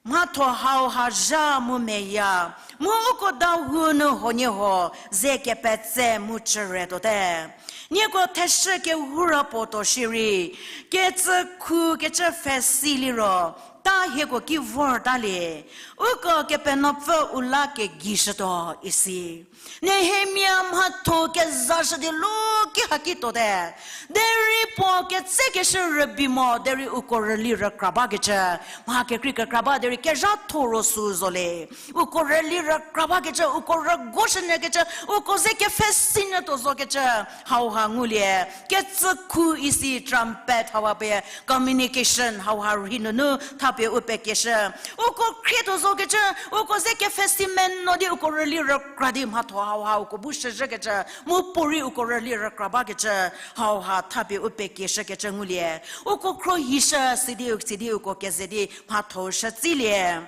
mhatho hauha zha mu meya, mu uko dahou nu huoniehuo ze kepetse mu chüre tuote. Nieko theshü kehoura puo tuo shierei, kecü khukecü pfhesi liro, ta hieko ki vortalie, uko Kepenuopfü u la kegeishütuo isi. Nehemia mhatho kezashü di lo ki haki tuote. Derei puo ketsekeshü rübei mo, derei uko rüli rükra bakecü, mha kekrei kekra ba derei kezhatho ro sü zo le. Uko rüli rükra bakecü, uko rügoshünyükecü, uko ze kepfhesinyü tuo zokecü, hauha ngulie. Kecü khu isi trumpet hauha pie communication hauha rhi nunu thapie u pekieshü. Uko khrietuo zokecü, uko ze kepfhesi meno di uko rüli rükra di mhatho hauha uko bu shüzhükecü, mu puorei uko rüli rükra bakecü, hauha thapie u pekieshükecü ngulie. Uko khrohishü sidi, sidi uko keze di mhatho shü tsilie.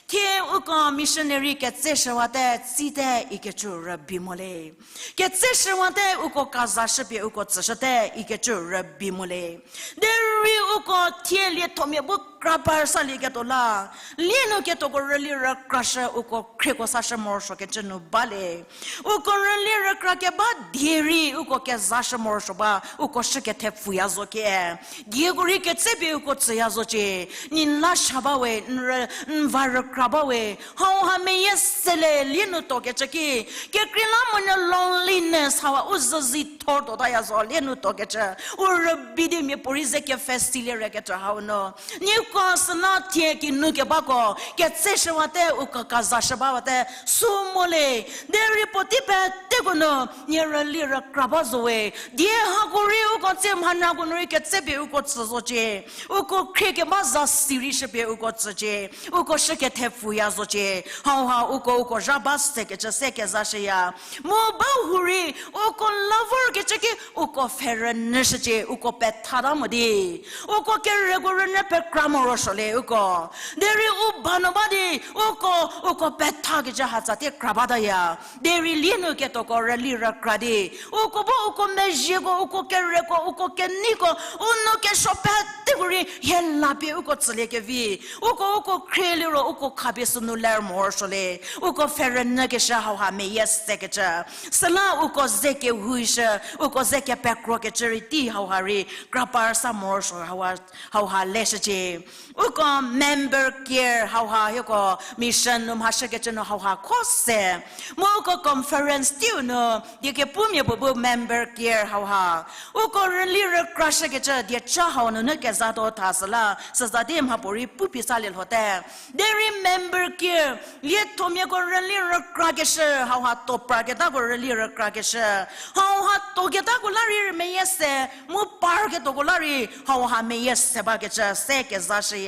Thie uko missionary ketseshüwate tsite ikecü rübei mo le. Ketseshüwate uko kazashüpie uko tsüshüte ikecü rübei mo le. Derei uko thie liethomia bu kra par salieketuo la, lie nu ketuoko rüli rükrashü uko khrieko sashü morosuokecü nu ba le. Uko rüli rükra keba die rei uko kezashü morosuo ba, uko shü kethepfüya zo kie. Dieko rei ketsepie uko tsüya zocie, n la sha ba we, n rü, n va rükra ba we, hauha meyie sele lie nu tuokecü ki, kekreilamonyü loneliness hauha u züzi thor tuotaya zo lie nu tuokecü, u rübei di miapuorei ze kepfhesilie rekecü hau nu. Nieko süla thie kinu kebako, ketseshüwate uko kazashü bawate, sü mo le, derei puotei peteko nu, nie rüli rükra ba zo we, die hako rei uko tsie mhanyako nu rei ketsepie uko tsü zocie, uko khrie keba za si rei shüpie uko tsücie, uko shü kethepfüya zocie, hauha uko uko zha ba sekecü se kezashüya. Mu bahurei, uko la vorkecü ki uko pfherünyüshücie, uko pethata mo di. Uko kereko rünyü pekra morosuo le uko. Derei u ba nu ba di, uko, uko pethakecü hatsa tie kra bataya. Derei lie nu ketuoko rüli rükra di, uko bu uko mezhieko, uko kereko, uko keneiko, u nou kesuo peteko rei hie la pie uko tsüliekevi. Uko, uko khrie liro uko khapie sünu ler morosuo le. Uko pfherünyükeshü hauha meyie sekecü. Süla uko ze kehoushü, uko ze kepekrokecü rei tei hauha rei kra par sa morosuo hauha, hauha leshücie. Uko member care hauha hieko mission nu mhashükecü nu hauha kho se. Mu uko conference teiu nu, die kepumia puo bu member care hauha. Uko rüli rükrashükecü dieca hau nunu kezatuo tha süla, süza di mhapuorei pu pie salie lhote. Derei member care, liethomiako rüli rükrakeshü, hauha tuo praketako rüli rükrakeshü. Hauha tuoketako la rei meyie se, mu parketuoko la rei hauha meyie se bakecü se kezashüya.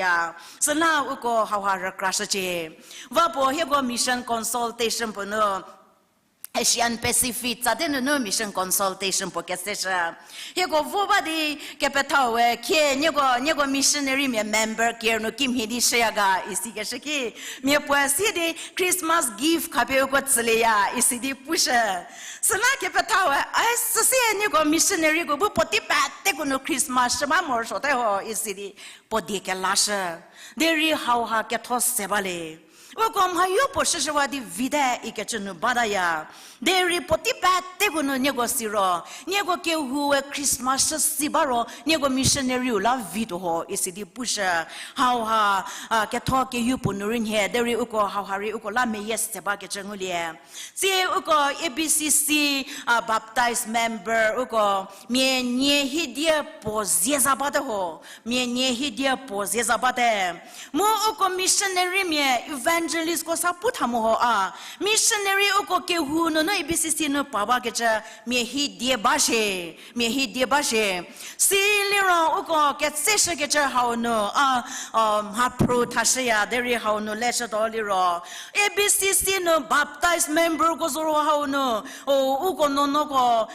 Süla uko hauha rükrashücie. Va puo hieko mission consultation puo nu, Asian Pacific tsate nunu mission consultation puo keseshü. Hieko vo ba di kepethau we khie nieko, nieko missionarymia member care nu kimhie di shüya ga isikeshü ki, mia puoe si di Christmas gift khapie uko tsülieya isi di pushü. Süla kepethau we, ai süsie nieko missionaryko bu puotei peteko nu Christmas shü ba morosuote ho isi di puo die kelashü. Derei hauha ketho se ba le. Uko mhayo puo shüshüwa di vite ikecü nu bataya. Derei puotei peteko nu nieko siro, nieko kehou we Christmas shü si ba ro, nieko missionaryu la vituo ho isi di pushü. Hauha, a, ketho keyu puo nu rei nhie, derei uko hauha rei uko la meyie se bakecü ngulie. Tsie uko A B C C, a, baptized member uko mia nie hidie puo zie za bate ho, mia nie hidie puo zie za bate. Mu uko missionarymia evangelistko sa pu tha mo ho a. Missionary uko kehou nunu A B C C nu pa bakecü, mia hi die ba shie, mia hi die ba shie. Si liro uko ketseshükecü hau nu, a, mhaphru thashüya derei hau nu leshütuo liro, A B C C nu baptized memberko zo ro hau nu, o, uko nuonuoko,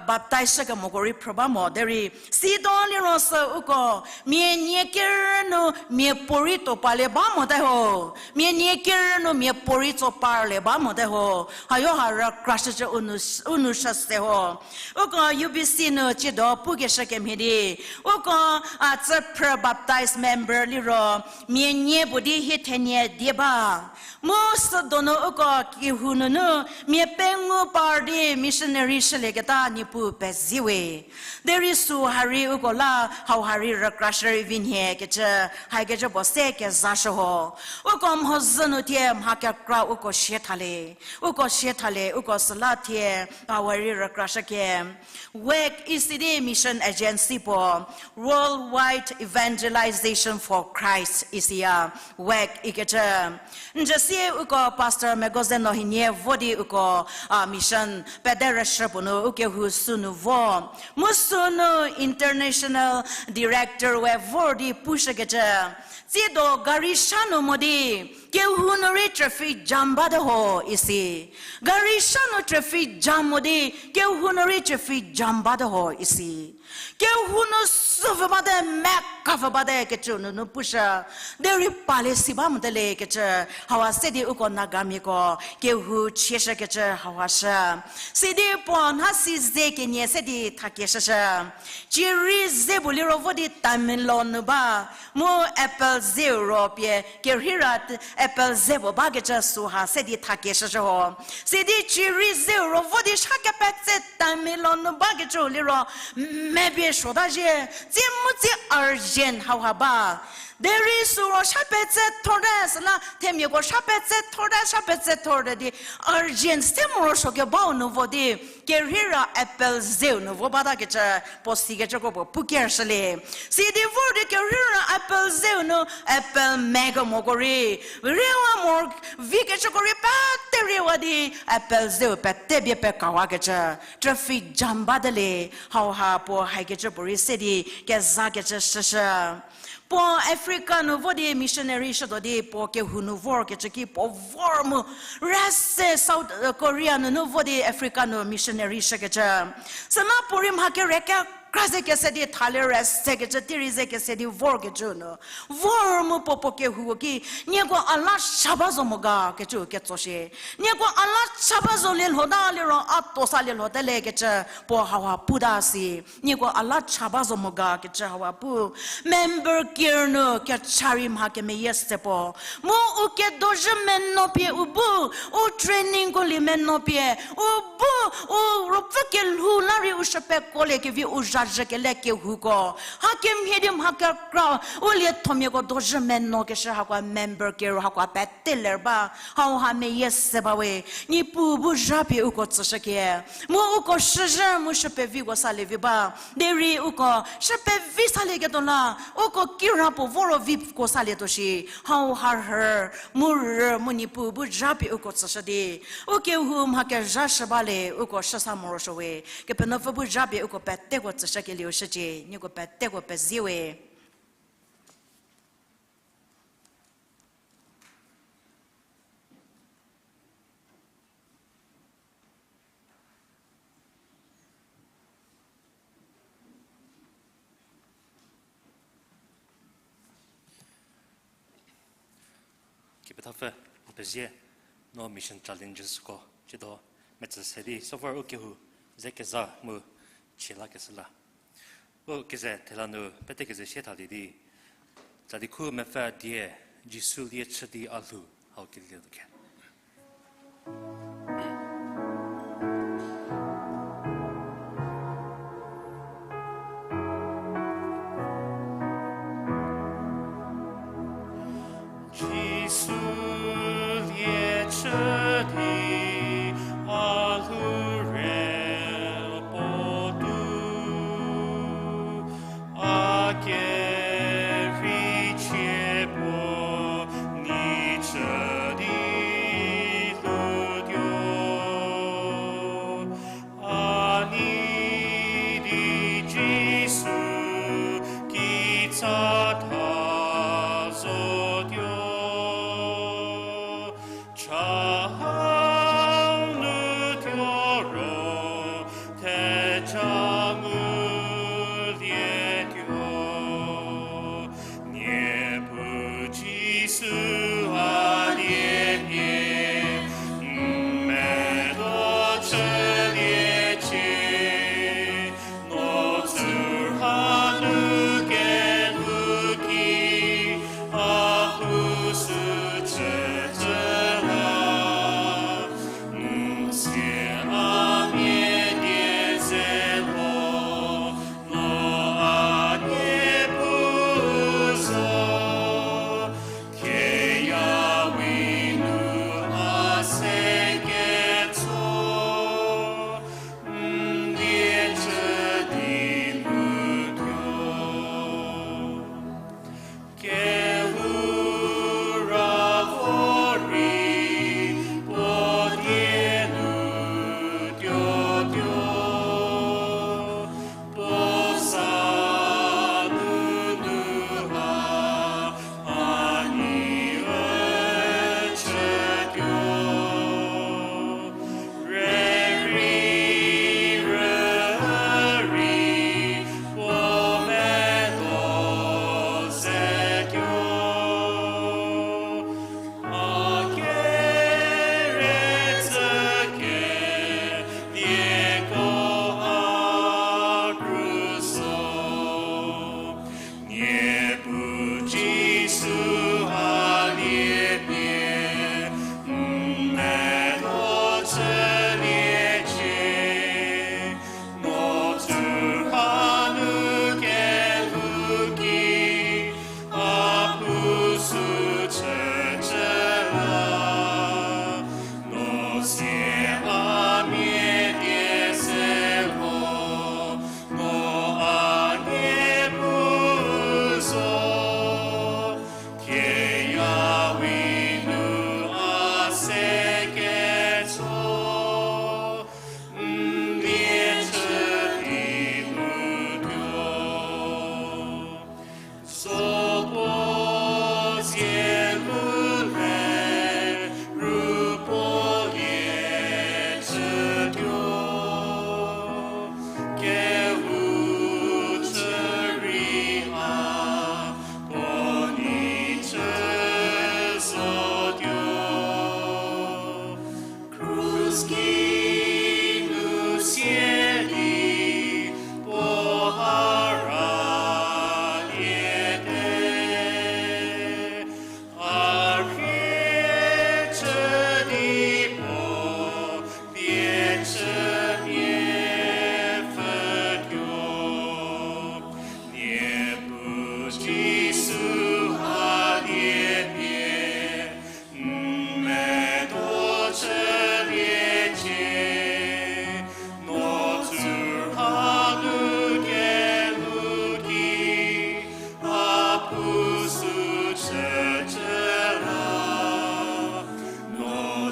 baptize shükemoko rei phrü ba mo derei. Situo liro sü uko, mia nie kerü nu mia puorei tuo parlie ba mote ho. Mia nie kerü nu mia puorei tso parlie ba mote ho. Hayo ha rükrashücü u nu, u nu shü se ho. Uko U B C nu tsiedo pukeshü kemhie di, uko, a, tsüphrü baptized member liro, mia nie puo di hie thenie die ba. Mu südonu uko kehou nunu mia pengou par di missionary shülieketa Niepuu pezie we. Derei sü ha rei uko la hau ha rei rükrashü rei vi nhie kecü, hakecü puo se kezashü ho. Uko mhodzü nu thie mha kekra uko sie thalie. Uko sie thalie, uko süla thie, a, ha rei rükrashü ke. WEC isi di mission agency puo, Worldwide Evangelization for Christ isiya, WEC ikecü. N jüsie uko Pastor Megoze no hienie vo di uko, a, mission pederüshü puo nu ukehou sünu vo. Mu sünu international director we vor di pushükecü. Tsiedo gari sha nu mo di, kehou nu rei traffic jam bate ho isi. Gari sha nu traffic jam mo di, kehou nu rei traffic jam bate ho isi. Kehou nu süpfü bate, mekapfü bate kecü nunu pushü. Derei palie si ba mote le kecü, hauha se di uko Nagamiako kehou chieshükecü hauha shü. Sidi puo nha si ze kenie se di thakie shüshü. Ciri ze puo liro vo di Tamil nu ba, mu apple zeu ro pie kerheira apple ze puo bakecü süha se di thakie shüshü ho. Sidi ciri zeu ro vo di sha kepetse Tamil nu bakecü liro, mepie suota zhie, tsie mu tsie urgent hauha ba. Derei süro sha petse thorte, süla themiako sha petse thorte, sha petse thorte di urgent se morosuo kebau nu vo di, kerheira apple zeu nu vo batakecü, puo sikecüko puo pu kershülie. Sidi vor di kerheira apple zeu nu apple mekemoko rei, riewa mo, vikecüko rei pete riewa di, apple zeu pete bie pekawakecü, traffic jam bate le, hauha puo haikecü puo rei se di kezakecü shüshü. Puo Africa nu vo di missionary shütuo di puo kehou nu vorkecü ki puo vor mu, rüse South Korea nunu vo di Africa nu missionary shükecü. Süla puo rei mha kere kekra ze kese di thalie rüsekecü, tei rei ze kese di vorkecü nu. Vor mu puo puo kehou ki, nieko a la cha ba zo mo ga kecü ketso shie. Nieko a la cha ba zo lielho ta liro a tuo sa lielho te le kecü puo hauha puta si. Nieko a la cha ba zo mo ga kecü hauha pu. Member care nu kecha rei mha kemeyie se puo. Mu u kedozhü meno pie u bu, u trainingko lie meno pie u bu, u ruopfü kelhou la rei u shüpekuolie kevi u zhazhükele kehouko. Hakemhie di mha kekra u liethomiako dozhü meno keshü hakoa member care hakoa pete ler ba. Hauha meyie se ba we. Niepuu bu zha pie uko tsüshükie. Mu uko shüzhü mu shüpeviko salie vi ba. Derei uko shüpevi salieketuo la, uko kirapuo voro viko salietuo shi. Hauha rhü, mu rü, mu Niepuu bu zha pie uko tsüshü di. U kehou mha kezha shü ba le, uko shüsa morosuo we. Kepenuopfü bu zha pie uko peteko tsüshükelieu shücie, nieko peteko pezie we. Kepethapfü, pezie, no mission challengesko tsiedo metsü se di so far u kehou ze keza mu chie lakeshü la. U keze thela nu pete keze sie thalie di, Tsali khu mepfü die, Jisu lie chü di a lhou, hau kelie tuo khe. Jisu lie chü di a lhou re puotou, a kerhei chie puo ni chü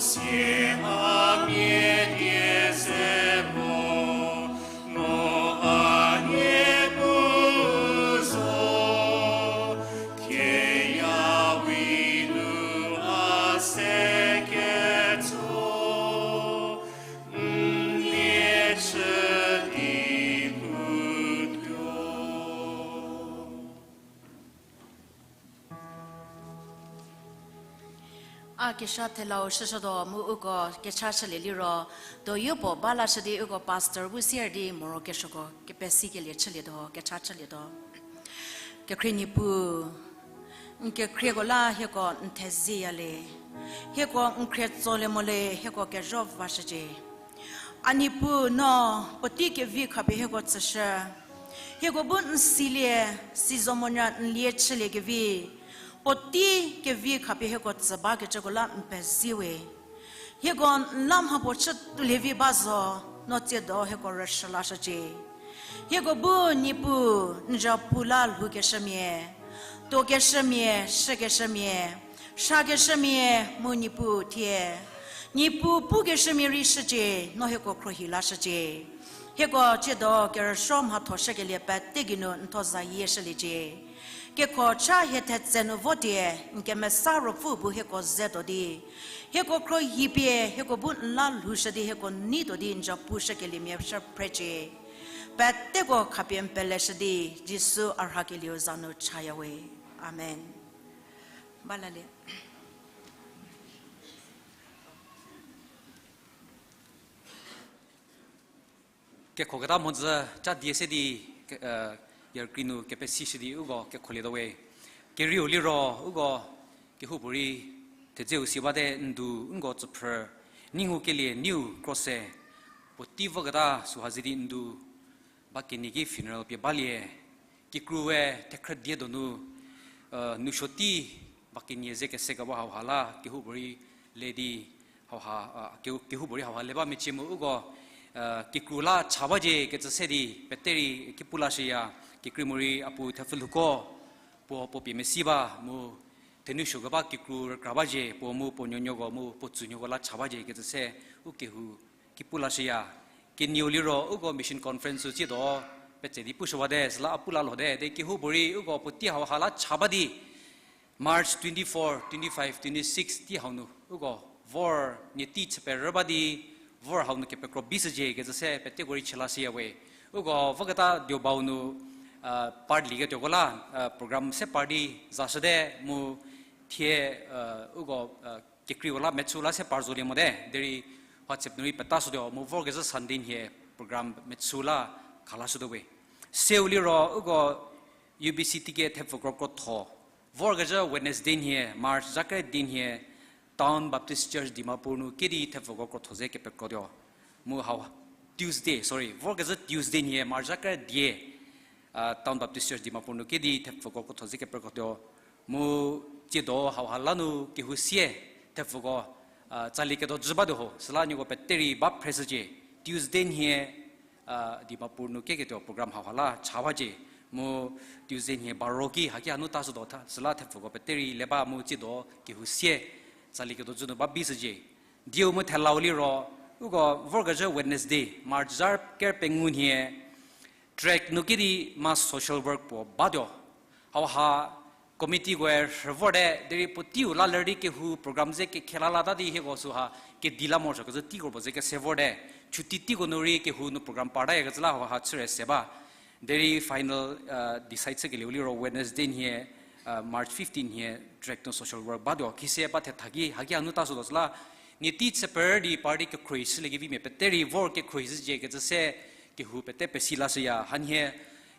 Sie a mia die ze mo, mo a nie bu zo, thie ya wi nu a se ketso, n lie chü di putuo. A kesha thelau shüshütuo mu uko kecha chülie liro, doyo puo ba lashü di uko pastor bu sier di morokesuoko kepesikelie chülietuo, kecha chülietuo. Kekhrie Niepuu, n kekhrieko la hieko n thezieya le, hieko n khrie tsolie mo le hieko kezho vashücie. A Niepuu no puotei kevi khapie hieko tsüshü. Hieko bu n silie, si zo monyü n lie chülie kevi, puotei kevi khapie hieko tsü bakecüko la n pezie we. Hieko n la mhapuo chütuolie vi ba zo, no tsiedo hieko rüshü lashücie. Hieko bu Niepuu n zhapu la lhoukeshümia, tuokeshümia, shükeshümia, shakeshümia, mu Niepuu thie Niepuu pukeshümia rei shücie, no hieko khruohi lashücie. Hieko tsiedo kerüsuo mhatho shükelie pete geinu n thuo zayie shüliecie. Kekho cha hie thetse nu vo tie, n kemesa Ruopfü bu hieko zetuo di, hieko khruohi pie hieko bu n la lhoushü di hieko neituo di n zhapu shükeliemia shü phrecie. Peteko khapie n peleshü di, Jisu a rhakelieu za nu chaya we. Amen. Balalie. Kekhoketa mhodzü ca die se di, ke-, eh, yerükrie nu kepesishü di uko kekholietuo we. Kerieu liro uko kehoupuorei thedzeu si bate, ndu nko tsüphrü, nei ngukelie neiu kro se, puotei voketa süha ze di ndu ba kenie ki funeral pie balie. Kikru we thekhrü die donu, eh, nousuo tei ba kenie ze kese keba hauha la kehoupuorei le di hauha, eh, ke-, kehoupuorei hauha le ba mecie mu uko, eh, kikru la cha bacie kecü se di pete rei ki pu lashüya. Kekreimorei a pu thepfülhouko, puo puo pie mesi ba mu, thenousuo keba kikru rükra bacie, puo mu puo nuonuoko mu puo tsunuoko la cha bacie kecü se u kehou ki pu lashüya. Kenieu liro uko mission conference sü tsiedo petse di pushüwate, süla a pu la lhote, de kehoupuorei uko puotei hauha la cha ba di, March twenty-four, twenty-five, twenty-six tei hau nu uko vor nie tei chü perü ba di, vor hau nu kepekro bishücie kecü se peteko rei chü lashüya we. Uko voketa Diobau nu, ah, part lieketuoko la, ah, program se part di zashüte mu thie, ah, uko, ah, kekreiko la metsü la se par zolie mote, derei WhatsApp nu rei peta shütuo mu vorkezhü Sunday nhie program metsü la kha lashütuo we. Seu liro uko U B C tei ke thepfü kro krotho, vorkezhü Wednesday nhie, March zakre di nhie, Town Baptist Church Dimapur nu kedi thepfüko krotho ze kepekrotuo. Mu hau Tuesday, sorry, vorkezhü Tuesday nhie, March zakre die, ah, Town Baptist Church Dimapur nu kedi thepfüko krotho ze kepekrotuo. Mu tsiedo hauha la nu kehou sie thepfüko, ah, tsali kedo jü batuo ho, süla nieko pete rei ba phreshücie. Tuesday nhie, ah, Dimapur nu keketuo program hauha la cha bacie. Mu Tuesday nhie baro ki haki hanu ta shütuo tha, süla thepfüko pete rei le ba mu tsiedo kehou sie tsali kedo jü nu ba bishücie. Dieu mu thelau liro, uko vorkezhü Wednesday, March za ker pengou nhie, tract nu kedi ma social work puo batuo. Hauha committeekoe rhü vorte, derei puoteiu la ler di kehou program ze kekhe la lata di hieko süha kedi la morosuo kecü teiko puo ze kese vorte. Chuti teiko nu rei kehou nu program partayakecü la hauha chüre se ba. Derei final, uh, decide chükelieu liro Wednesday nhie, uh, March fifteen nhie tract nu social work batuo. Khise ba thetha ki haki hanu ta shütuo süla, nie tei chü perü di party kekhruohi shülie kevimia pete rei vor kekhruohi shücie kecü se kehou pete pesi lashüya. Hanhie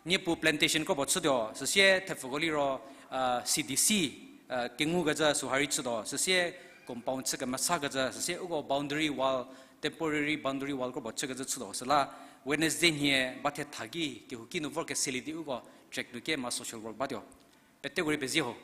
Niepuu plantation kropuo chütuo, süsie thepfüko liro, uh, C D C, uh, kengukecü süha rei chütuo, süsie compound chü kemesakecü, süsie uko boundary wall, temporary boundary wall kropuo chükecü chütuo, süla Wednesday nhie ba thetha ki kehouki nu vor keselie di uko tract nu ke ma social work batuo. Peteko rei pezie ho.